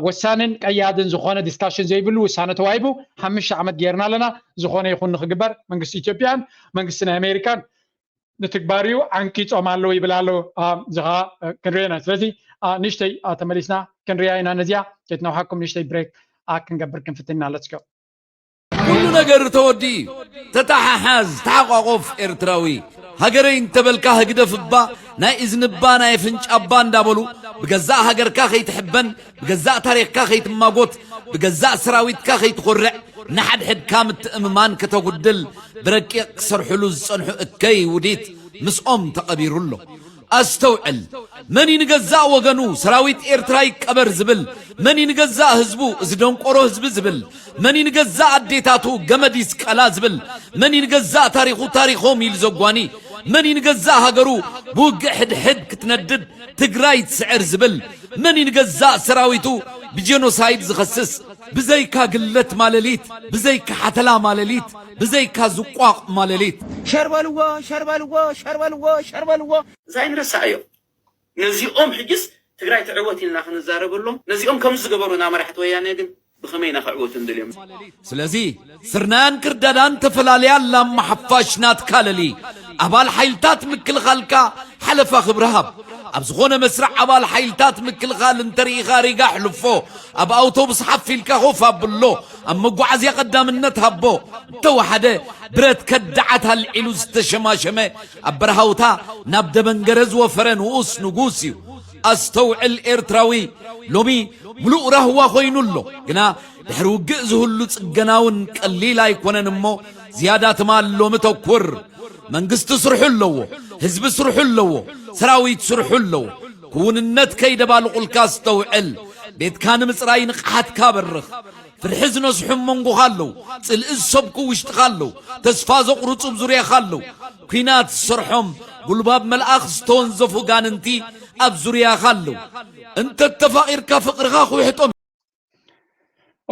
ወሳንን ቀያድን ዝኾነ ዲስካሽን ዘይብሉ ውሳነ ተዋሂቡ ሓሙሽተ ዓመት ገይርና ኣለና። ዝኾነ ይኹን ንክግበር መንግስቲ ኢትዮጵያን መንግስቲ ናይ ኣሜሪካን ንትግባር እዩ ዓንቂፆም ኣለዉ ይብል ኣሎ። እዚ ከዓ ክንሪኦ ኢና። ስለዚ ንእሽተይ ተመሊስና ክንሪኣ ኢና። ነዚኣ ከይትነውሓኩም ንእሽተይ ብሬክ ክንገብር ክንፍትን ኢና። Let's go። ኩሉ ነገር ተወዲኡ እዩ። ተተሓሓዝ፣ ተሓቋቆፍ ኤርትራዊ። ሃገረይ እንተበልካ ህግደፍ እባ፣ ናይ እዝኒ እባ፣ ናይ ኣፍንጫ እባ እንዳበሉ ብገዛእ ሃገርካ ከይትሕበን፣ ብገዛእ ታሪኽካ ከይትማጎት፣ ብገዛእ ሰራዊትካ ከይትኾርዕ፣ ንሓድሕድካ ምትእምማን ከተጉድል ብረቂቕ ክሰርሕሉ ዝጸንሑ እከይ ውዲት ምስኦም ተቐቢሩ ኣሎ። ኣስተውዕል፣ መን እዩ ንገዛእ ወገኑ ሰራዊት ኤርትራ ይቀበር ዝብል? መን እዩ ንገዛእ ህዝቡ እዚ ደንቆሮ ህዝቢ ዝብል? መን እዩ ንገዛእ ኣዴታቱ ገመድ ይስቀላ ዝብል? መን እዩ ንገዛእ ታሪኹ ታሪኾም ኢሉ ዘጓኒ? መን እዩ ንገዛእ ሃገሩ ብውግእ ሕድሕድ ክትነድድ ትግራይ ትስዕር ዝብል? መን እዩ ንገዛእ ሰራዊቱ ብጀኖሳይድ ዝኸስስ? ብዘይካ ግለት ማለሊት፣ ብዘይካ ሓተላ ማለሊት፣ ብዘይካ ዝቋቕ ማለሊት። ሸርበልዎ ሸርበልዎ ሸርበልዎ ሸርበልዎ። እዛ ኣይንረሳዕዮ። ነዚኦም ሕጅስ ትግራይ ትዕወት ኢልና ክንዛረበሎም፣ ነዚኦም ከምዚ ዝገበሩና መራሕቲ ወያነ ግን ብኸመይ ኢና ክዕወቱ እንደልዮም? ስለዚ ስርናያን ክርዳዳን ተፈላልያ ላማ ሓፋሽ ናትካ ለሊ። ኣባል ሓይልታት ምክልኻልካ ሓለፋ ክብሪ ሃብ። ኣብ ዝኾነ መስርዕ ኣባል ሓይልታት ምክልኻል እንተርኢኻ ሪጋ ኣሕልፎ። ኣብ ኣውቶቡስ ሓፍ ኢልካ ኮፍ ኣብሎ። ኣብ መጓዓዝያ ቀዳምነት ሃቦ። እንተወሓደ ብረት ከዳዓት ኣልዒሉ ዝተሸማሸመ ኣብ በረሃውታ ናብ ደበንገረ ዝወፈረ ንኡስ ንጉስ እዩ። ኣስተውዕል ኤርትራዊ፣ ሎሚ ምሉእ ራህዋ ኮይኑ ኣሎ። ግና ድሕሪ ውግእ ዝህሉ ጽገናውን ቀሊል ኣይኮነን እሞ ዝያዳ ትማል ሎሚ ተኩር። መንግስቲ ስርሑ ኣለዎ፣ ህዝቢ ስርሑ ኣለዎ፣ ሰራዊት ስርሑ ኣለዎ። ክውንነት ከይደባልቑልካ ኣስተውዕል። ቤትካ ንምጽራይ ንቕሓትካ በርኽ። ፍርሒ ዝነስሑ ኣብ መንጎኻ ኣለዉ። ጽልኢ ዝሰብኩ ውሽጥኻ ኣለዉ። ተስፋ ዘቑርጹ ኣብ ዙርያኻ ኣለዉ። ኲናት ዝሰርሖም ጉልባብ መልኣኽ ዝተወንዘፉ ጋንንቲ ኣብ ዙርያኻ ኣለዉ። እንተ ተፋቒርካ ፍቕርኻ ክውሕጦም።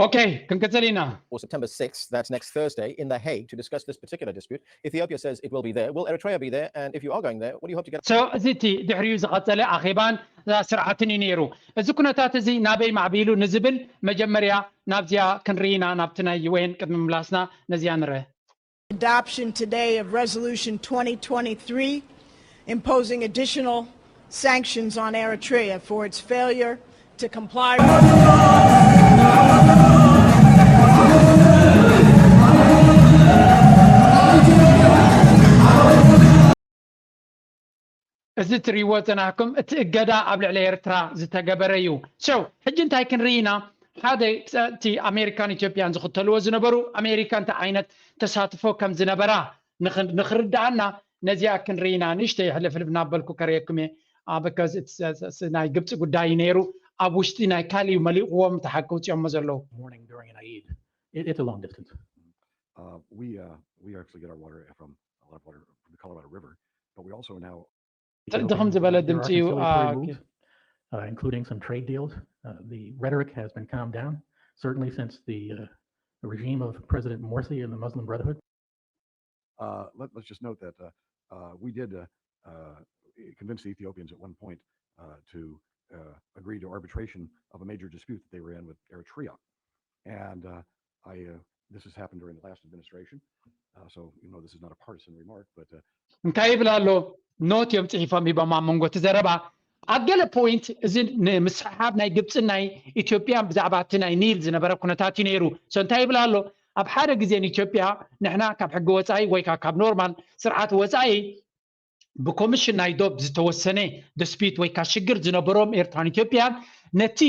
ኦኬ፣ ክንቅጽል ኢና። Or September sixth, that's next Thursday, in The Hague to discuss this particular dispute. Ethiopia says it will be there. Will Eritrea be there? And if you are going there, what do you hope to get? So እዚ እቲ ድሕሪኡ ዝቐጸለ ኣኼባን ስርዓትን እዩ ነይሩ። እዚ ኩነታት እዚ ናበይ ማዕቢሉ ንዝብል መጀመርያ ናብዚኣ ክንርኢ ኢና። ናብቲ ናይ ዩ ኤን ቅድሚ ምላስና ነዚኣ ንርአ። Adoption today of Resolution twenty twenty-three imposing additional sanctions on Eritrea for its failure to comply with እዚ ትሪእዎ ዝጸናሕኩም እቲ እገዳ ኣብ ልዕሊ ኤርትራ ዝተገበረ እዩ። So ሕጂ እንታይ ክንርኢ ኢና? ሓደ እቲ ኣሜሪካን ኢትዮጵያን ዝኽተልዎ ዝነበሩ ኣሜሪካ እንታይ ዓይነት ተሳትፎ ከም ዝነበራ ንኽርድኣና ነዚኣ ክንርኢ ኢና። ንእሽተይ ሕልፍልፍ እናበልኩ ከርእየኩም እየ። Because ናይ ግብፂ ጉዳይ ነይሩ ኣብ ውሽጢ ናይ ካሊእ መሊቕዎም ተሓቂ ውፅኦሞ ዘለዉ። It's a long distance. Uh, we uh, we actually get our water from a lot of water from the Colorado River, but we also now ድኹም ዝበለ ድምፂ እዩ። Uh, including some trade deals. Uh, the rhetoric has been calmed down, certainly since the uh, regime of President Morsi and the Muslim Brotherhood. Uh, let, us just note that uh, uh, we did uh, uh, convince the Ethiopians at one point uh, to uh, agree to arbitration of a major dispute that they were in with Eritrea. And uh, I, uh, this has happened during the last administration, uh, so you know this is not a partisan remark, but uh, እንታይ ይብል ኣሎ? ኖት እዮም ፅሒፎም ሂቦም ኣብ መንጎ እቲ ዘረባ ኣብ ገለ ፖይንት እዚ ንምስሕሓብ ናይ ግብፅን ናይ ኢትዮጵያን ብዛዕባ እቲ ናይ ኒል ዝነበረ ኩነታት እዩ ነይሩ። So እንታይ ይብል ኣሎ? ኣብ ሓደ ግዜ ንኢትዮጵያ ንሕና ካብ ሕጊ ወፃኢ ወይ ካብ ኖርማል ስርዓት ወፃኢ ብኮሚሽን ናይ ዶብ ዝተወሰነ ድስፒት ወይ ከዓ ሽግር ዝነበሮም ኤርትራን ኢትዮጵያን ነቲ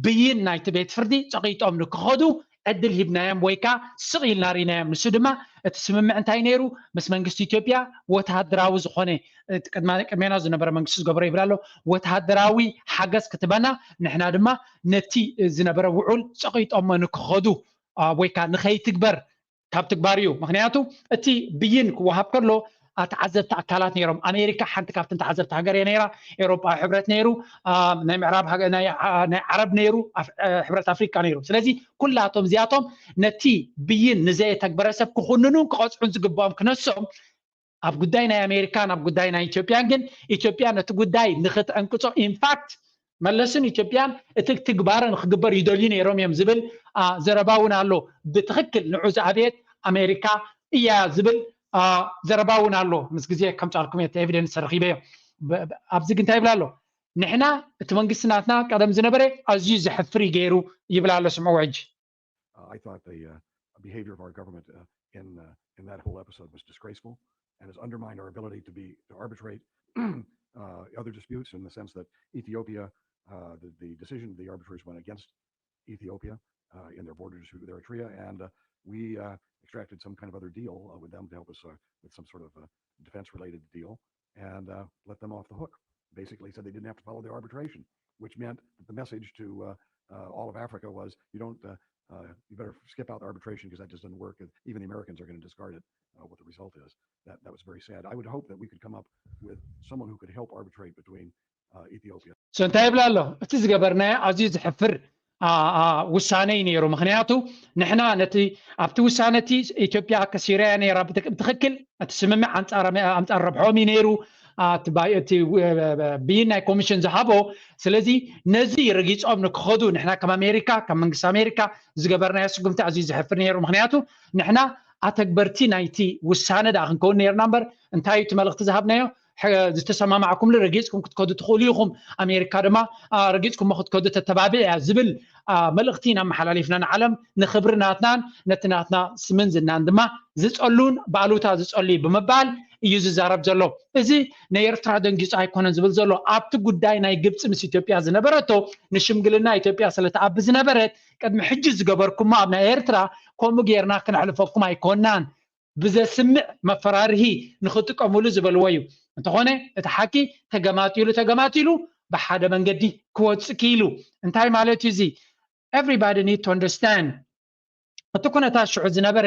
ብይን ናይቲ ቤት ፍርዲ ፀቒጦም ንክኸዱ ዕድል ሂብናዮም ወይ ከዓ ስቕ ኢልና ርኢናዮም። ንሱ ድማ እቲ ስምምዕ እንታይ ነይሩ? ምስ መንግስቲ ኢትዮጵያ ወተሃደራዊ ዝኾነ ቅድሜና ዝነበረ መንግስቲ ዝገበሮ ይብል ኣሎ። ወተሃደራዊ ሓገዝ ክትበና ንሕና ድማ ነቲ ዝነበረ ውዑል ፀቒጦሞ ንክኸዱ ወይ ከዓ ንኸይትግበር ካብ ትግባር እዩ። ምክንያቱ እቲ ብይን ክወሃብ ከሎ ተዓዘብቲ ኣካላት ነይሮም። ኣሜሪካ ሓንቲ ካብተን ተዓዘብቲ ሃገር እያ ነይራ። ኤሮጳ ሕብረት ነይሩ፣ ናይ ምዕራብ ናይ ዓረብ ነይሩ፣ ሕብረት ኣፍሪቃ ነይሩ። ስለዚ ኩላቶም እዚኣቶም ነቲ ብይን ንዘየተግበረ ሰብ ክኹንኑን ክቐፅዑን ዝግብኦም ክነሶም ኣብ ጉዳይ ናይ ኣሜሪካን ኣብ ጉዳይ ናይ ኢትዮጵያን ግን ኢትዮጵያ ነቲ ጉዳይ ንክትዕንቅፆ ኢንፋክት መለስን ኢትዮጵያን እቲ ትግባረ ንክግበር ይደልዩ ነይሮም እዮም ዝብል ዘረባ እውን ኣሎ። ብትክክል ንዑ ዝኣብየት ኣሜሪካ እያ ዝብል ዘረባ እውን ኣሎ። ምስ ግዜ ከምፃልኩም እየ ኤቪደንስ ረኪበዮ። ኣብዚ ግን እንታይ ይብል ኣሎ? ንሕና እቲ መንግስቲ ናትና ቀደም ዝነበረ ኣዝዩ ዘሕፍር እዩ ገይሩ ይብል ኣሎ። ስምዕዎ ሕጂ። I thought the uh, behavior of our government uh, in uh, in that whole episode was disgraceful and has undermined our ability to be to arbitrate uh, other disputes in the sense that Ethiopia, uh, the, the decision of the arbitrators went against Ethiopia uh, in their border dispute with Eritrea, and uh, we uh, extracted some kind of other deal uh, with them to help us uh, with some sort of uh, defense-related deal and uh, let them off the hook. Basically, said they didn't have to follow the arbitration, which meant that the message to uh, uh, all of Africa was, you don't, uh, uh, you better skip out the arbitration because that just doesn't work. And even the Americans are going to discard it. Uh, what the result is. That, that was very sad. I would hope that we could come up with someone who could help arbitrate between uh, Ethiopia. So እንታይ ይብል ኣሎ? እቲ ዝገበርናዮ ኣዝዩ ዘሕፍር ውሳነ እዩ ነይሩ። ምክንያቱ ንሕና ነቲ ኣብቲ ውሳነ እቲ ኢትዮጵያ ከሲረያ ነይራ። ብትክክል እቲ ስምምዕ ኣንፃር ረብሖም እዩ ነይሩ። እቲ ብይን ናይ ኮሚሽን ዝሃቦ። ስለዚ ነዚ ረጊፆም ንክኸዱ ንሕና ከም ኣሜሪካ ከም መንግስቲ ኣሜሪካ ዝገበርናዮ ስጉምቲ ኣዝዩ ዘሕፍር ነይሩ። ምክንያቱ ንሕና ኣተግበርቲ ናይቲ ውሳነ ደኣ ክንከውን ነይርና እምበር እንታይ እዩ እቲ መልእክቲ ዝሃብናዮ? ዝተሰማማዕኩምሉ ረጊፅኩም ክትከዱ ትኽእሉ ኢኹም። ኣሜሪካ ድማ ረጊፅኩሞ ክትከዱ ተተባብዕ እያ ዝብል መልእኽቲ ኢና ኣመሓላሊፍና ንዓለም። ንኽብሪ ናትናን ነቲ ናትና ስምን ዝናን ድማ ዝፀሉን ብኣሉታ ዝፀሉ እዩ ብምባል እዩ ዝዛረብ ዘሎ። እዚ ናይ ኤርትራ ደንጊፁ ኣይኮነን ዝብል ዘሎ። ኣብቲ ጉዳይ ናይ ግብፂ ምስ ኢትዮጵያ ዝነበረቶ ንሽምግልና ኢትዮጵያ ስለተኣቢ ዝነበረት ቅድሚ ሕጂ ዝገበርኩሞ ኣብ ናይ ኤርትራ ከምኡ ጌርና ክነሕልፈኩም ኣይኮናን ብዘስምዕ መፈራርሂ ንኽጥቀምሉ ዝበልዎ እዩ። እንተኾነ እቲ ሓቂ ተገማጢሉ ተገማጢሉ ብሓደ መንገዲ ክወፅእ ክኢሉ። እንታይ ማለት እዩ እዚ? Everybody need to understand እቲ ኩነታት ሽዑ ዝነበረ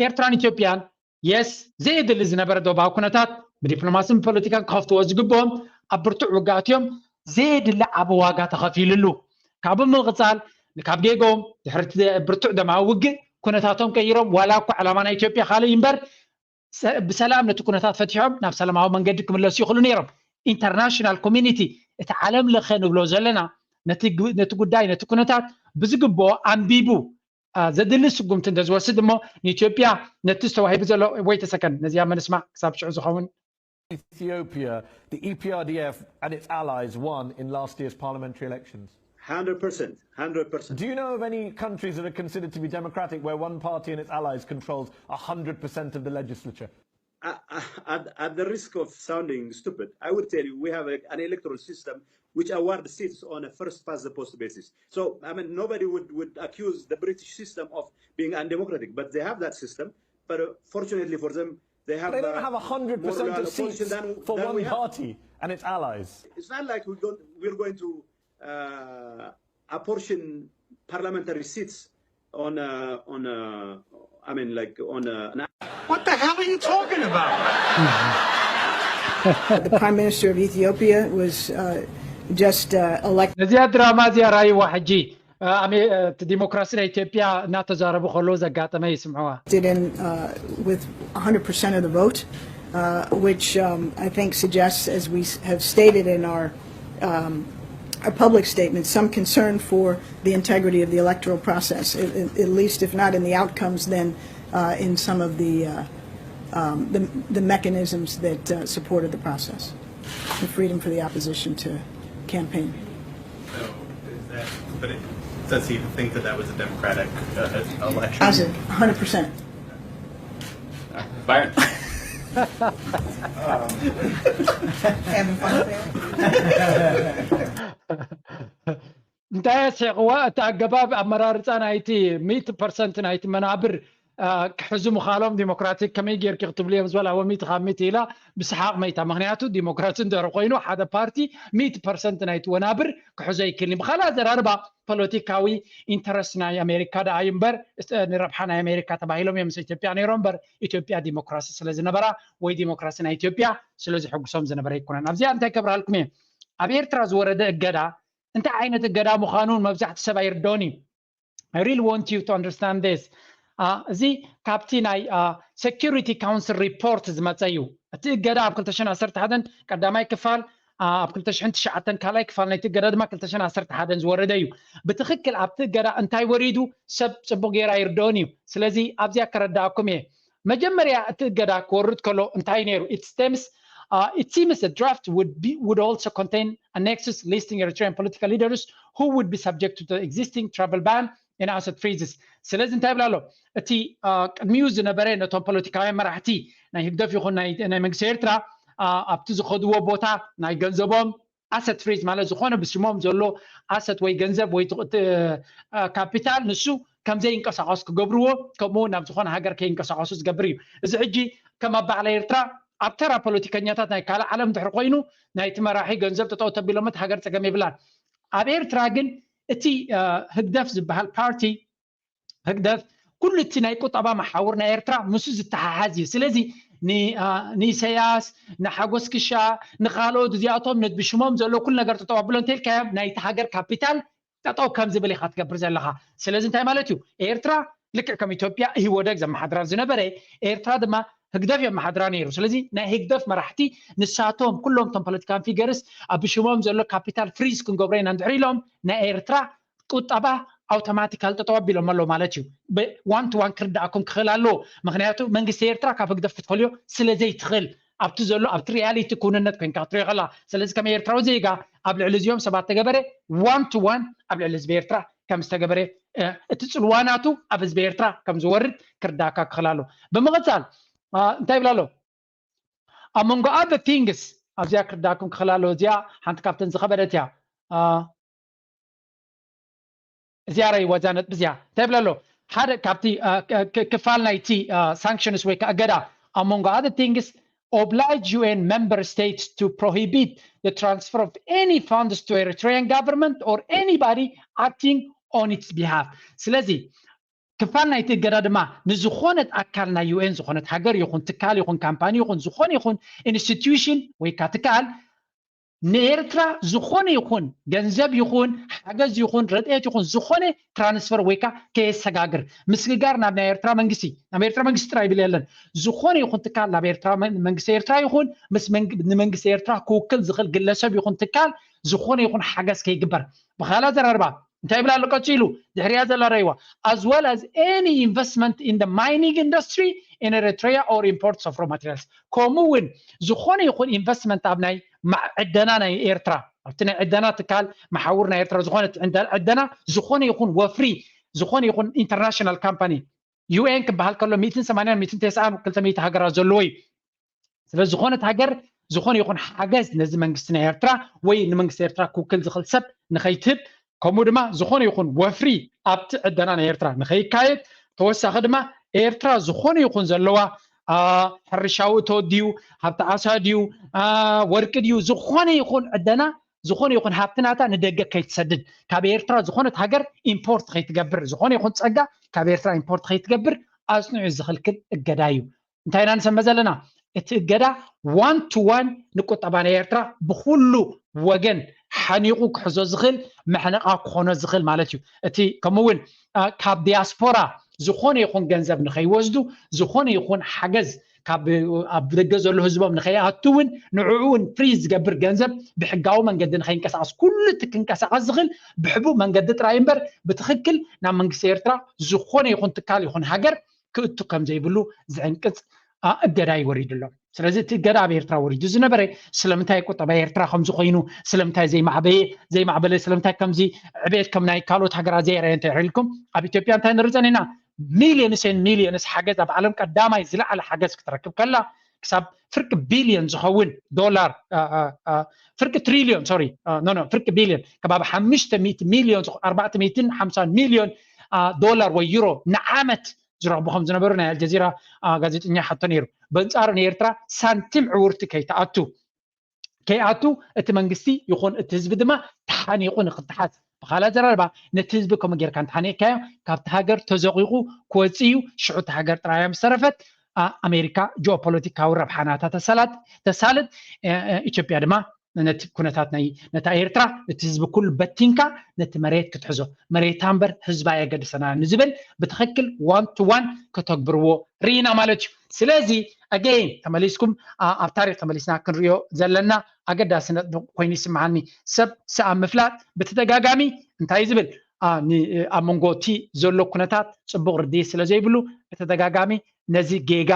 ኤርትራን ኢትዮጵያን የስ ዘየድሊ ዝነበረ ዶባዊ ኩነታት ብዲፕሎማስን ብፖለቲካን ክኸፍትዎ ዝግብኦም ኣብ ብርቱዕ ውግኣት እዮም። ዘየድሊ ዓቢ ዋጋ ተኸፊሉሉ። ካብ ምቕጻል ካብ ጌጎም ድሕርቲ ብርቱዕ ደማዊ ውግእ ኩነታቶም ቀይሮም ዋላ እኳ ዕላማ ናይ ኢትዮጵያ ካልእ እዩ እምበር ብሰላም ነቲ ኩነታት ፈቲሖም ናብ ሰላማዊ መንገዲ ክምለሱ ይኽእሉ ነይሮም። ኢንተርናሽናል ኮሚኒቲ እቲ ዓለም ለኸ ንብሎ ዘለና ነቲ ጉዳይ ነቲ ኩነታት ብዝግብኦ ኣንቢቡ ዘድሊ ስጉምቲ እንተዝወስድ እሞ ንኢትዮጵያ ነቲ ዝተዋሂቡ ዘሎ ወይ ተሰከን ነዚኣ መንስማ ክሳብ ሽዑ ዝኸውን Ethiopia, the EPRDF and its allies won in last year's parliamentary elections. Hundred percent, hundred percent. Do you know of any countries that are considered to be democratic where one party and its allies controls a hundred percent of the legislature? At, at, at the risk of sounding stupid, I would tell you we have a, an electoral system which award seats on a first past the post basis. So, I mean, nobody would, would accuse the British system of being undemocratic, but they have that system. But uh, fortunately for them, they have. They don't have a hundred percent of seats for one party and its allies. It's not like we don't, we're going to uh, apportion parliamentary seats on uh, on uh, I mean, like on uh, an. What the hell are you talking about? The Prime Minister of Ethiopia was uh, just uh, elected. ነዚኣ ድራማ እዚኣ ራይዋ ሕጂ እቲ ዲሞክራሲ ናይ ኢትዮጵያ እናተዛረቡ ከለዉ ዘጋጠመ ይስምዕዋ። Did in uh, with one hundred percent of the vote, uh, which um, I think suggests, as we have stated in our um, our public statement, some concern for the integrity of the electoral process, at, at least if not in the outcomes, then uh, in some of the, uh, um, the, the mechanisms that uh, supported the process, the freedom for the opposition to campaign. So is that, but it, does he think that that was a democratic uh, election? As a hundred percent. Byron. Having fun there? እንታይ ኣስሒቕዋ እቲ ኣገባብ ኣመራርፃ ናይቲ ሚእቲ ፐርሰንት ናይቲ መናብር ክሕዙ ምኻሎም ዲሞክራቲክ ከመይ ጌርኪ ክትብሉ እዮም ዝበላ ወሚቲ ካብ ሚእቲ ኢላ ብሰሓቕ መይታ ምክንያቱ ዲሞክራሲ እንድሕር ኮይኑ ሓደ ፓርቲ ሚእቲ ፐርሰንት ናይቲ ወናብር ክሕዞ ይክልኒ ብካልእ ኣዘራርባ ፖለቲካዊ ኢንተረስት ናይ ኣሜሪካ ደኣ እዩ እምበር ንረብሓ ናይ ኣሜሪካ ተባሂሎም እዮም ምስ ኢትዮጵያ ነይሮም እምበር ኢትዮጵያ ዲሞክራሲ ስለ ዝነበራ ወይ ዲሞክራሲ ናይ ኢትዮጵያ ስለ ዝሕጉሶም ዝነበረ ኣይኮነን ኣብዚኣ እንታይ ከብርሃልኩም እየ ኣብ ኤርትራ ዝወረደ እገዳ እንታይ ዓይነት እገዳ ምዃኑ መብዛሕቲ ሰብ ኣይርድኦን እዩ I really want you to understand this እዚ ካብቲ ናይ security council report ዝመፀ እዩ እቲ እገዳ ኣብ ክልተ ሽሕን ዓሰርተ ሓደን ቀዳማይ ክፋል ኣብ ክልተ ሽሕን ትሽዓተን ካልኣይ ክፋል ናይቲ እገዳ ድማ ክልተ ሽሕን ዓሰርተ ሓደን ዝወረደ እዩ ብትኽክል ኣብቲ እገዳ እንታይ ወሪዱ ሰብ ፅቡቅ ገይራ ይርድኦን እዩ ስለዚ ኣብዚኣ ከረዳኣኩም እየ መጀመርያ እቲ እገዳ ክወርድ ከሎ እንታይ ነይሩ it stems uh, it seems the draft would be would also contain annexes listing Eritrean political leaders who would be subject to the existing travel ban and asset freezes ስለዚ እንታይ ይብላ ኣሎ እቲ ቅድሚኡ ዝነበረ ነቶም ፖለቲካውያን መራሕቲ ናይ ህግደፍ ይኹን ናይ መንግስቲ ኤርትራ ኣብቲ ዝኸድዎ ቦታ ናይ ገንዘቦም ኣሰት ፍሪዝ ማለት ዝኾነ ብሽሞም ዘሎ ኣሰት ወይ ገንዘብ ወይ ካፒታል ንሱ ከም ዘይንቀሳቐሱ ክገብርዎ ከምኡ እውን ናብ ዝኾነ ሃገር ከይንቀሳቐሱ ዝገብር እዩ እዚ ሕጂ ከም ኣባዕላ ኤርትራ ኣብ ተራ ፖለቲከኛታት ናይ ካልእ ዓለም ድሕሪ ኮይኑ ናይቲ መራሒ ገንዘብ ጠጠው ተቢሎመት ሃገር ፀገም የብላን ኣብ ኤርትራ ግን እቲ ህግደፍ ዝበሃል ፓርቲ ህግደፍ ኩሉ እቲ ናይ ቁጠባ መሓውር ናይ ኤርትራ ምስ ዝተሓሓዝ እዩ ስለዚ ንኢሰያስ ንሓጎስ ክሻ ንካልኦት እዚኣቶም ብሽሞም ዘሎ ኩሉ ነገር ጠጠው ኣብሎ እንተልካዮም ናይቲ ሃገር ካፒታል ጠጠው ከም ዝብል ኢካ ትገብር ዘለካ ስለዚ እንታይ ማለት እዩ ኤርትራ ልክዕ ከም ኢትዮጵያ ኢህወደግ ዘመሓድራ ዝነበረ ኤርትራ ድማ ህግደፍ የመሓድራ ነይሩ ስለዚ ናይ ህግደፍ መራሕቲ ንሳቶም ኩሎም ቶም ፖለቲካን ፊገርስ ኣብ ብሽሞም ዘሎ ካፒታል ፍሪዝ ክንገብሮ ኢና እንድሕር ኢሎም ናይ ኤርትራ ቁጠባ ኣውቶማቲካል ጠጠው ኣቢሎም ኣለዉ ማለት እዩ one to one ክርዳእኩም ክኽእል ኣለዎ ምክንያቱ መንግስቲ ኤርትራ ካብ ህግደፍ ክትፈልዮ ስለ ዘይትኽእል ኣብቲ ዘሎ ኣብቲ ሪያሊቲ ክውንነት ኮይንካ ክትሪኦ ከላ ስለዚ ከም ኤርትራዊ ዜጋ ኣብ ልዕሊ እዚኦም ሰባት ተገበረ one to one ኣብ ልዕሊ ህዝቢ ኤርትራ ከም ዝተገበረ እቲ ፅልዋ ናቱ ኣብ ህዝቢ ኤርትራ ከም ዝወርድ ክርዳእካ ክኽእል ኣለዎ ብምቕፃል እንታይ ይብላ ኣሎ ኣብ መንጎ other things ኣብዚኣ ክርዳእኩም ክኽእል ኣለዎ እዚኣ ሓንቲ ካብተን ዝኸበደት እያ እዚኣ ራይዋ እዛ ነጥቢ እዚኣ እንታይ ይብላ ኣሎ ሓደ ካብቲ ክፋል ናይቲ ሳንክሽንስ ወይ ከዓ እገዳ ኣብ መንጎ other things oblige U N member states to prohibit the transfer of any funds to Eritrean government or anybody acting on its behalf ስለዚ ክፋል ናይቲ እገዳ ድማ ንዝኾነት ኣካል ናይ U N ዝኾነት ሃገር ይኹን ትካል ይኹን ካምፓኒ ይኹን ዝኾነ ይኹን ኢንስቲትዩሽን ወይ ካ ትካል ንኤርትራ ዝኾነ ይኹን ገንዘብ ይኹን ሓገዝ ይኹን ረድኤት ይኹን ዝኾነ ትራንስፈር ወይ ከዓ ከየሰጋግር ምስግጋር ናብ ናይ ኤርትራ መንግስቲ፣ ናብ ኤርትራ መንግስቲ ጥራይ ይብል የለን። ዝኾነ ይኹን ትካል ናብ ኤርትራ መን- መንግስቲ ኤርትራ ይኹን ምስ መንግ- ንመንግስቲ ኤርትራ ክውክል ዝኽእል ግለሰብ ይኹን ትካል ዝኾነ ይኹን ሓገዝ ከይግበር ብኻላ ዘራርባ እንታይ ይብል ኣሎ ቀፂሉ? ድሕሪያ ዘላ ረይዋ as well as any investment in the mining industry in Eritrea or imports of raw materials። ከምኡ እውን ዝኾነ ይኹን ኢንቨስትመንት ኣብ ናይ ዕደና ናይ ኤርትራ ኣብቲ ናይ ዕደና ትካል መሓውር ናይ ኤርትራ ዝኾነ ዕደና ዝኾነ ይኹን ወፍሪ ዝኾነ ይኹን ኢንተርናሽናል ካምፓኒ ዩ ኤን ክበሃል ከሎ ሚእትን ሰማንያን ሚእትን ተስዓን ክልተ ሚእቲ ሃገራት ዘለዎ እዩ። ስለ ዝኾነት ሃገር ዝኾነ ይኹን ሓገዝ ነዚ መንግስቲ ናይ ኤርትራ ወይ ንመንግስቲ ኤርትራ ክውክል ዝኽእል ሰብ ንኸይትህብ ከምኡ ድማ ዝኾነ ይኹን ወፍሪ ኣብቲ ዕደና ናይ ኤርትራ ንኸይካየድ ተወሳኺ ድማ ኤርትራ ዝኾነ ይኹን ዘለዋ ሕርሻዊ እቶት ድዩ ሃብቲ ዓሳ ድዩ ወርቂ ድዩ ዝኾነ ይኹን ዕደና ዝኾነ ይኹን ሃብቲ ናታ ንደገ ከይትሰድድ ካብ ኤርትራ ዝኾነት ሃገር ኢምፖርት ከይትገብር ዝኾነ ይኹን ፀጋ ካብ ኤርትራ ኢምፖርት ከይትገብር ኣፅኒዑ ዝኽልክል እገዳ እዩ። እንታይ ኢና ንሰምዕ ዘለና? እቲ እገዳ ዋን ቱ ዋን ንቁጠባ ናይ ኤርትራ ብኩሉ ወገን ሓኒቑ ክሕዞ ዝኽእል መሕነቓ ክኾኖ ዝኽእል ማለት እዩ። እቲ ከምኡ እውን ካብ ዲያስፖራ ዝኾነ ይኹን ገንዘብ ንኸይወስዱ ዝኾነ ይኹን ሓገዝ ካብ ኣብ ደገ ዘሎ ህዝቦም ንኸይኣቱ እውን ንዕኡ እውን ፍሪዝ ዝገብር ገንዘብ ብሕጋዊ መንገዲ ንኸይንቀሳቐስ ኩሉ እቲ ክንቀሳቐስ ዝኽእል ብሕቡእ መንገዲ ጥራይ እምበር ብትኽክል ናብ መንግስቲ ኤርትራ ዝኾነ ይኹን ትካል ይኹን ሃገር ክእቱ ከም ዘይብሉ ዝዕንቅፅ እገዳ እዩ ወሪዱ ኣሎ። ስለዚ እቲ እገዳ ኣብ ኤርትራ ወሪዱ ዝነበረ ስለምንታይ ቁጠባ ኤርትራ ከምዚ ኮይኑ ስለምንታይ ዘይማዕበየ ዘይማዕበለ ስለምንታይ ከምዚ ዕቤት ከም ናይ ካልኦት ሃገራት ዘይርአ እንተ ኢልኩም ኣብ ኢትዮጵያ እንታይ ንርኢ ጸኒሕና ሚልዮንስ ን ሚልዮንስ ሓገዝ ኣብ ዓለም ቀዳማይ ዝለዓለ ሓገዝ ክትረክብ ከላ ክሳብ ፍርቂ ቢልዮን ዝኸውን ዶላር ፍርቂ ትሪልዮን ሶሪ ፍርቂ ቢልዮን ከባቢ ሓሙሽተ ሚእቲ ሚልዮን ኣርባዕተ ሚእትን ሓምሳን ሚልዮን ዶላር ወይ ዩሮ ንዓመት ዝረኽቡ ከም ዝነበሩ ናይ ኣልጀዚራ ጋዜጠኛ ሓቶ ነይሩ። በንጻሩ ንኤርትራ ሳንቲም ዕውርቲ ከይትኣቱ ከይኣቱ እቲ መንግስቲ ይኹን እቲ ህዝቢ ድማ ተሓኒቑ ንክተሓዝ ብኻልእ ኣዘራርባ ነቲ ህዝቢ ከምኡ ጌርካ እንተሓኒቕካዮ ካብቲ ሃገር ተዘቒቑ ክወፅእ እዩ። ሽዑ እቲ ሃገር ጥራያ ምስ ተረፈት ኣሜሪካ ጂኦፖለቲካዊ ረብሓ ናታ ተሳላጥ ተሳልጥ ኢትዮጵያ ድማ ነቲ ኩነታት ናይ ነታ ኤርትራ ነቲ ህዝቢ ኩሉ በቲንካ ነቲ መሬት ክትሕዞ መሬታ እምበር ህዝባ የገድሰና ንዝብል ብትኽክል ዋን ቱ ዋን ከተግብርዎ ርኢና ማለት እዩ። ስለዚ ኣገይን ተመሊስኩም ኣብ ታሪክ ተመሊስና ክንሪኦ ዘለና ኣገዳሲ ነጥቢ ኮይኑ ይስምዓኒ። ሰብ ሰኣብ ምፍላጥ ብተደጋጋሚ እንታይ ዝብል ኣብ መንጎ እቲ ዘሎ ኩነታት ፅቡቅ ርድኢት ስለ ዘይብሉ ብተደጋጋሚ ነዚ ጌጋ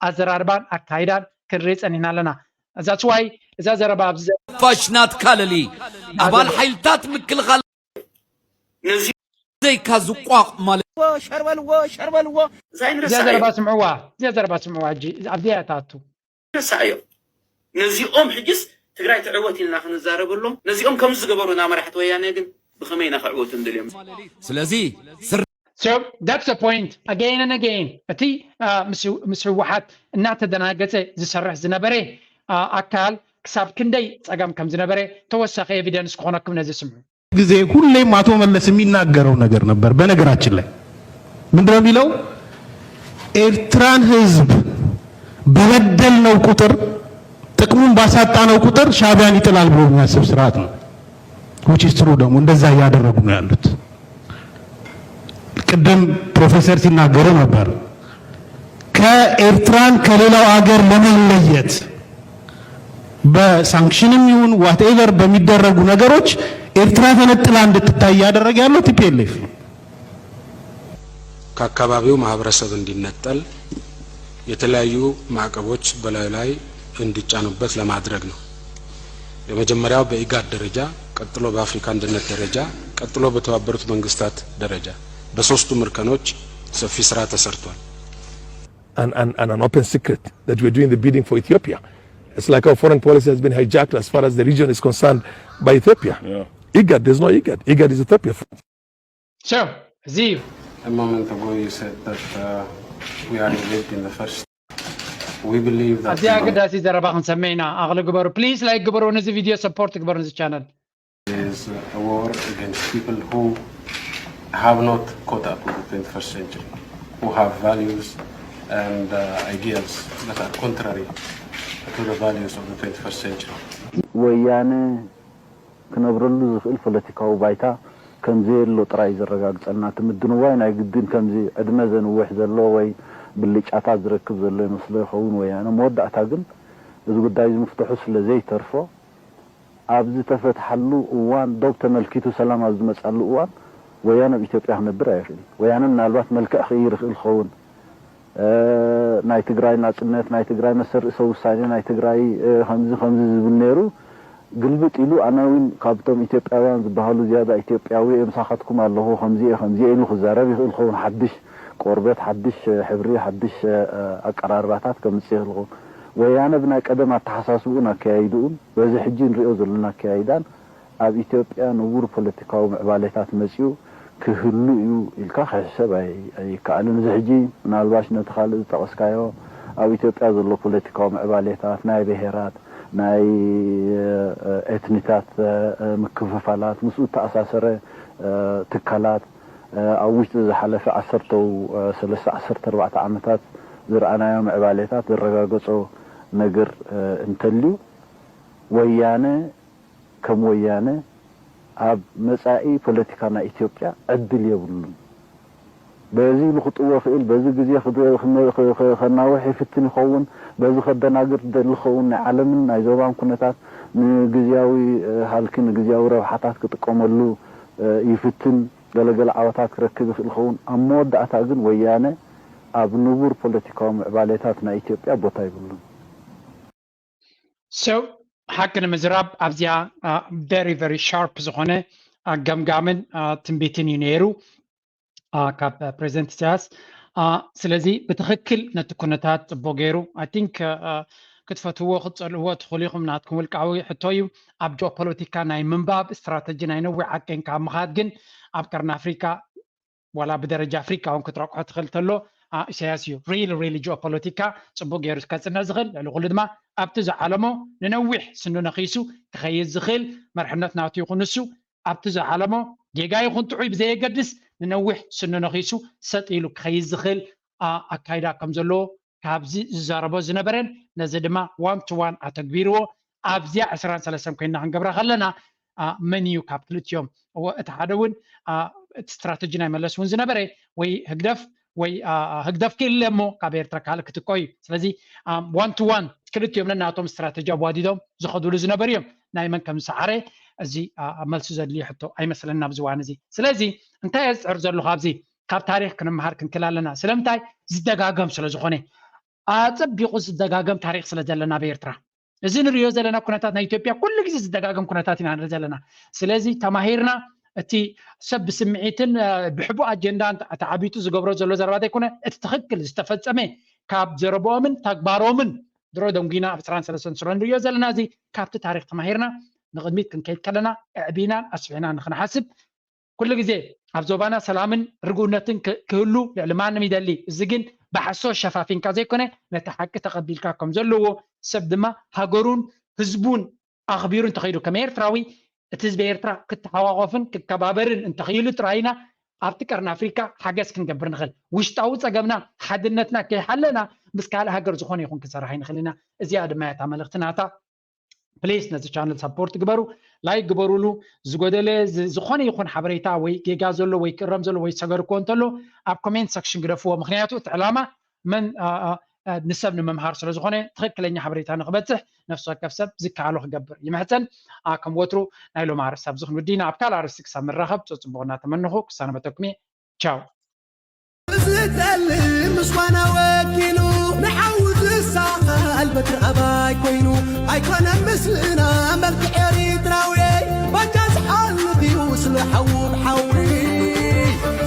ኣዘራርባን ኣካይዳን ክንርኢ ፀኒሕና ኣለና። እዛ ትዋይ እዛ ዘረባ ኣብዚ ፋሽ ናትካ ለሊ ኣባል ሓይልታት ምክልኻል ነዚ ዘይካ ዝቋቕ ማለት ሸርበልዎ ሸርበልዎ እዛ እዚኣ ይንረሳ ዘረባ እዩ። ስምዕዋ እዚኣ ዘረባ ስምዕዋ ሕጂ ኣብዚኣ እያ ትኣቱ ይንረሳ እዩ። ነዚኦም ሕጅስ ትግራይ ትዕወት ኢልና ክንዛረበሎም ነዚኦም ከምዚ ዝገበሩና መራሕቲ ወያነ ግን ብኸመይ ኢና ክዕወቱ እንደልዮም? ስለዚ ስር So that's the point again and again እቲ ምስ ህወሓት እናተደናገፀ ዝሰርሕ ዝነበረ ኣካል ክሳብ ክንደይ ፀገም ከም ዝነበረ ተወሳኺ ኤቪደንስ ክኾነኩም ነዚ ስምዑ። ጊዜ ሁሌም አቶ መለስ የሚናገረው ነገር ነበር። በነገራችን ላይ ምንድነው የሚለው? ኤርትራን ህዝብ በበደልነው ቁጥር ጥቅሙን ባሳጣነው ቁጥር ሻዕቢያን ይጥላል ብሎ የሚያስብ ስርዓት ነው። Which is true ደግሞ እንደዛ እያደረጉ ነው ያሉት። ቅድም ፕሮፌሰር ሲናገሩ ነበር። ከኤርትራን ከሌላው አገር ለመለየት በሳንክሽንም ይሁን whatever በሚደረጉ ነገሮች ኤርትራ ተነጥላ እንድትታይ እያደረገ ያለው ቲ ፒ ኤል ኤፍ ነው። ከአካባቢው ማህበረሰብ እንዲነጠል የተለያዩ ማዕቀቦች በላዩ ላይ እንዲጫኑበት ለማድረግ ነው። የመጀመሪያው በኢጋድ ደረጃ፣ ቀጥሎ በአፍሪካ አንድነት ደረጃ፣ ቀጥሎ በተባበሩት መንግስታት ደረጃ በሶስቱም እርከኖች ሰፊ ስራ ተሰርቷል። and, and, and an open secret that we're doing the bidding for Ethiopia. It's like our foreign policy has been hijacked as far as the region is concerned by Ethiopia. Yeah. IGAD, there's no IGAD. IGAD is Ethiopia. So, እዚ እዩ A moment ago, you said that uh, we are involved in the first. We believe that ኣዝያ ኣገዳሲ ዘረባ ክንሰምዕ ኢና። ኣቕሊ ግበሩ ፕሊስ፣ ላይክ ግበሩ፣ ነዚ ቪድዮ ሰፖርት ግበሩ፣ ነዚ ቻነል። Is a war against people who have not caught up with the twenty-first century, who have values and uh, ideals that are contrary to the values of the twenty-first century. ወያነ ክነብረሉ ዝኽእል ፖለቲካዊ ባይታ ከም ዘየሎ ጥራይ ዘረጋግጸልና። እቲ ምድንዋይ ናይ ግድን ከምዚ ዕድመ ዘንውሕ ዘሎ ወይ ብልጫታት ዝረክብ ዘሎ ይመስሎ ይኸውን ወያነ። መወዳእታ ግን እዚ ጉዳይ እዚ ምፍትሑ ስለ ዘይተርፎ፣ ኣብ ዝተፈትሓሉ እዋን፣ ዶብ ተመልኪቱ ሰላም ኣብ ዝመጻሉ እዋን፣ ወያነ ኣብ ኢትዮጵያ ክነብር ኣይኽእል። ወያነ ምናልባት መልክዕ ክቕይር ይኽእል ክኸውን። እ፣ ናይ ትግራይ ናጽነት፣ ናይ ትግራይ መሰል ርእሰ ውሳኔ፣ ናይ ትግራይ፣ እ፣ ከምዚ ከምዚ ዝብል ነይሩ። ግልብጥ ኢሉ ኣነ እውን ካብቶም ኢትዮጵያውያን ዝበሃሉ ዝያዳ ኢትዮጵያዊ እየ፣ ምሳኻትኩም ኣለኹ፣ ከምዚ እየ፣ ከምዚ እየ ኢሉ ክዛረብ ይኽእል ክኸውን። ሓድሽ ቆርበት፣ ሓድሽ ሕብሪ፣ ሓድሽ፣ እ፣ ኣቀራርባታት ከምጽእ ይኽእል ክኸውን። ወያነ ብናይ ቀደም ኣተሓሳስብኡን ኣከያይድኡን፣ በዚ ሕጂ ንሪኦ ዘለና ኣከያይዳን ኣብ ኢትዮጵያ ንቡር ፖለቲካዊ ምዕባሌታት መጺኡ ክህሉ እዩ ኢልካ ክሕሰብ ኣይ-፣ ኣይከኣልን። እዚ ሕጂ ምናልባሽ ነቲ ካልእ ዝጠቐስካዮ ኣብ ኢትዮጵያ ዘሎ ፖለቲካዊ ምዕባሌታት፣ ናይ ብሄራት፣ ናይ፣ እ፣ ኤትኒታት፣ እ፣ ምክፍፋላት፣ ምስኡ እተኣሳሰረ፣ እ፣ ትካላት፣ እ፣ ኣብ ውሽጢ ዝሓለፈ ዓሰርተው፣ እ፣ ሰለስተ፣ ዓሰርተ ኣርባዕተ ዓመታት ዝረኣናዮ ምዕባሌታት ዘረጋገጾ ነገር፣ እ፣ እንተልዩ፣ ወያነ ከም ወያነ ኣብ መጻኢ ፖለቲካ ናይ ኢትዮጵያ ዕድል የብሉን። በዚ ኢሉ ክጥወ ይኽእል፣ በዚ ግዜ ክድ-፣ ክነ-፣ ክ-፣ ክ-፣ ከናውሕ ይፍትን ይኸውን፣ በዚ ከደናግር ዝደሊ ይኸውን፣ ናይ ዓለምን ናይ ዞባን ኩነታት ንግዝያዊ፣ እ፣ ሃልኪ፣ ንግዝያዊ ረብሓታት ክጥቀመሉ፣ እ፣ ይፍትን፣ ገለገለ ዓወታት ክረክብ ይኽእል ይኸውን። ኣብ መወዳእታ ግን ወያነ ኣብ ንቡር ፖለቲካዊ ምዕባሌታት ናይ ኢትዮጵያ ቦታ የብሉን። So ሓቂ ንምዝራብ ኣብዚኣ very very sharp ዝኾነ ገምጋምን ትንቢትን እዩ ነይሩ ካብ ፕሬዚደንት ኢሳያስ። ስለዚ ብትኽክል ነቲ ኩነታት ፅቡቅ ገይሩ I think ክትፈትዎ ክትፀልእዎ ትኽእሉ ኢኹም ናትኩም ውልቃዊ ሕቶ እዩ። ኣብ ጂኦፖለቲካ ናይ ምንባብ ስትራተጂ ናይ ነዊሕ ዓቀን ካብ ምኻድ ግን ኣብ ቀርኒ ኣፍሪካ ዋላ ብደረጃ ኣፍሪካ እውን ክትረቅሖ ትኽእል ተሎ ኢሳያስ እዩ ሪል ሪል ጂኦፖለቲካ ፅቡቅ ገይሩ ከፅንዕ ዝኽእል ልዕሊ ኩሉ ድማ ኣብቲ ዝዓለሞ ንነዊሕ ስኑ ነኺሱ ክኸይድ ዝኽእል መርሕነት ናቱ ይኹን ንሱ ኣብቲ ዝዓለሞ ጌጋ ይኹን ጥዑይ ብዘየገድስ ንነዊሕ ስኑ ነኺሱ ሰጥ ኢሉ ክኸይድ ዝኽእል ኣካይዳ ከም ዘለዎ ካብዚ ዝዛረቦ ዝነበረን ነዚ ድማ ዋን ቱ ዋን ኣተግቢርዎ ኣብዚኣ ዕስራን ሰለስተን ኮይና ክንገብራ ከለና መን እዩ ካብ ክልቲኦም እቲ ሓደ እውን እቲ ስትራተጂ ናይ መለስ እውን ዝነበረ ወይ ህግደፍ ወይ ህግደፍ ክእለ እሞ ካብ ኤርትራ ካልእ ክትኮ እዩ ስለዚ ዋን ቱ ዋን ክልቲኦም ነናቶም ስትራተጂ ኣዋዲዶም ዝኸዱሉ ዝነበሩ እዮም ናይ መን ከም ዝሰዓረ እዚ መልሲ ዘድልዮ ሕቶ ኣይመስለና ኣብዚ ዋን እዚ ስለዚ እንታይ እየ ዝፅዕር ዘለኹ ኣብዚ ካብ ታሪክ ክንምሃር ክንክል ኣለና ስለምንታይ ዝደጋገም ስለ ዝኾነ ኣፀቢቑ ዝደጋገም ታሪክ ስለ ዘለና ኣብ ኤርትራ እዚ ንሪኦ ዘለና ኩነታት ናይ ኢትዮጵያ ኩሉ ግዜ ዝደጋገም ኩነታት ኢና ንርኢ ዘለና ስለዚ ተማሂርና እቲ ሰብ ብስምዒትን ብሕቡእ ኣጀንዳን ተዓቢጡ ዝገብሮ ዘሎ ዘረባ ዘይኮነ እቲ ትኽክል ዝተፈፀመ ካብ ዘረብኦምን ተግባሮምን ድሮ ደንጉና ኣብ ዕስራን ሰለስተን ስለ ንሪኦ ዘለና እዚ ካብቲ ታሪክ ተማሂርና ንቕድሚት ክንከይድ ከለና ኣዕቢናን ኣስፊሕናን ንክንሓስብ ኩሉ ግዜ ኣብ ዞባና ሰላምን ርግኡነትን ክህሉ ልዕሊ ማንም ይደሊ። እዚ ግን ብሓሶት ሸፋፊንካ ዘይኮነ ነቲ ሓቂ ተቐቢልካ ከም ዘለዎ ሰብ ድማ ሃገሩን ህዝቡን ኣኽቢሩ እንተኸይዱ ከም ኤርትራዊ እቲ ህዝቢ ኤርትራ ክተሓቋቖፍን ክከባበርን እንተኽኢሉ ጥራይ ኢና ኣብቲ ቀርኒ ኣፍሪካ ሓገዝ ክንገብር ንኽእል። ውሽጣዊ ጸገምና ሓድነትና ከይሓለና ምስ ካልእ ሃገር ዝኾነ ይኹን ክንሰርሕ ኣይንኽእል ኢና። እዚኣ ድማ እያ እታ መልእኽቲ ናታ። ፕሊስ ነዚ ቻነል ሳፖርት ግበሩ፣ ላይክ ግበሩሉ። ዝጎደለ ዝኾነ ይኹን ሓበሬታ ወይ ጌጋ ዘሎ ወይ ክእረም ዘሎ ወይ ዝሰገርክዎ እንተሎ ኣብ ኮሜንት ሰክሽን ግደፍዎ። ምክንያቱ እቲ ዕላማ መን ንሰብ ንምምሃር ስለ ዝኾነ ትኽክለኛ ሓበሬታ ንክበፅሕ ነፍሲ ወከፍ ሰብ ዝከኣሎ ክገብር ይምሕፀን። ከም ወትሩ ናይ ሎም ኣርእስቲ ኣብዚ ክንውዲ ኢና። ኣብ ካልእ ኣርእስቲ ክሳብ ንራኸብ ፅፅቡቕ እናተመንኹ ክሰናበተኩም እየ። ቻው። ዝጠልም ምስኳና ወኪሉ ንሓዊ ዝሳል በትሪ ኣባይ ኮይኑ ኣይኮነን ምስልና መልክዕ ኤሪትራዊ ባጃ ዝሓልፍ እዩ ስለ ሓዊ ብሓዊ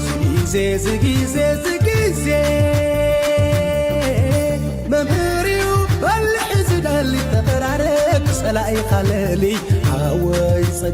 ዝጊዜ ዝጊዜ ዝጊዜ መምህር እዩ በልሒ ዝደሊ ተቐራረብ ጸላኢኻ ለሊ ሓወይ ጸገ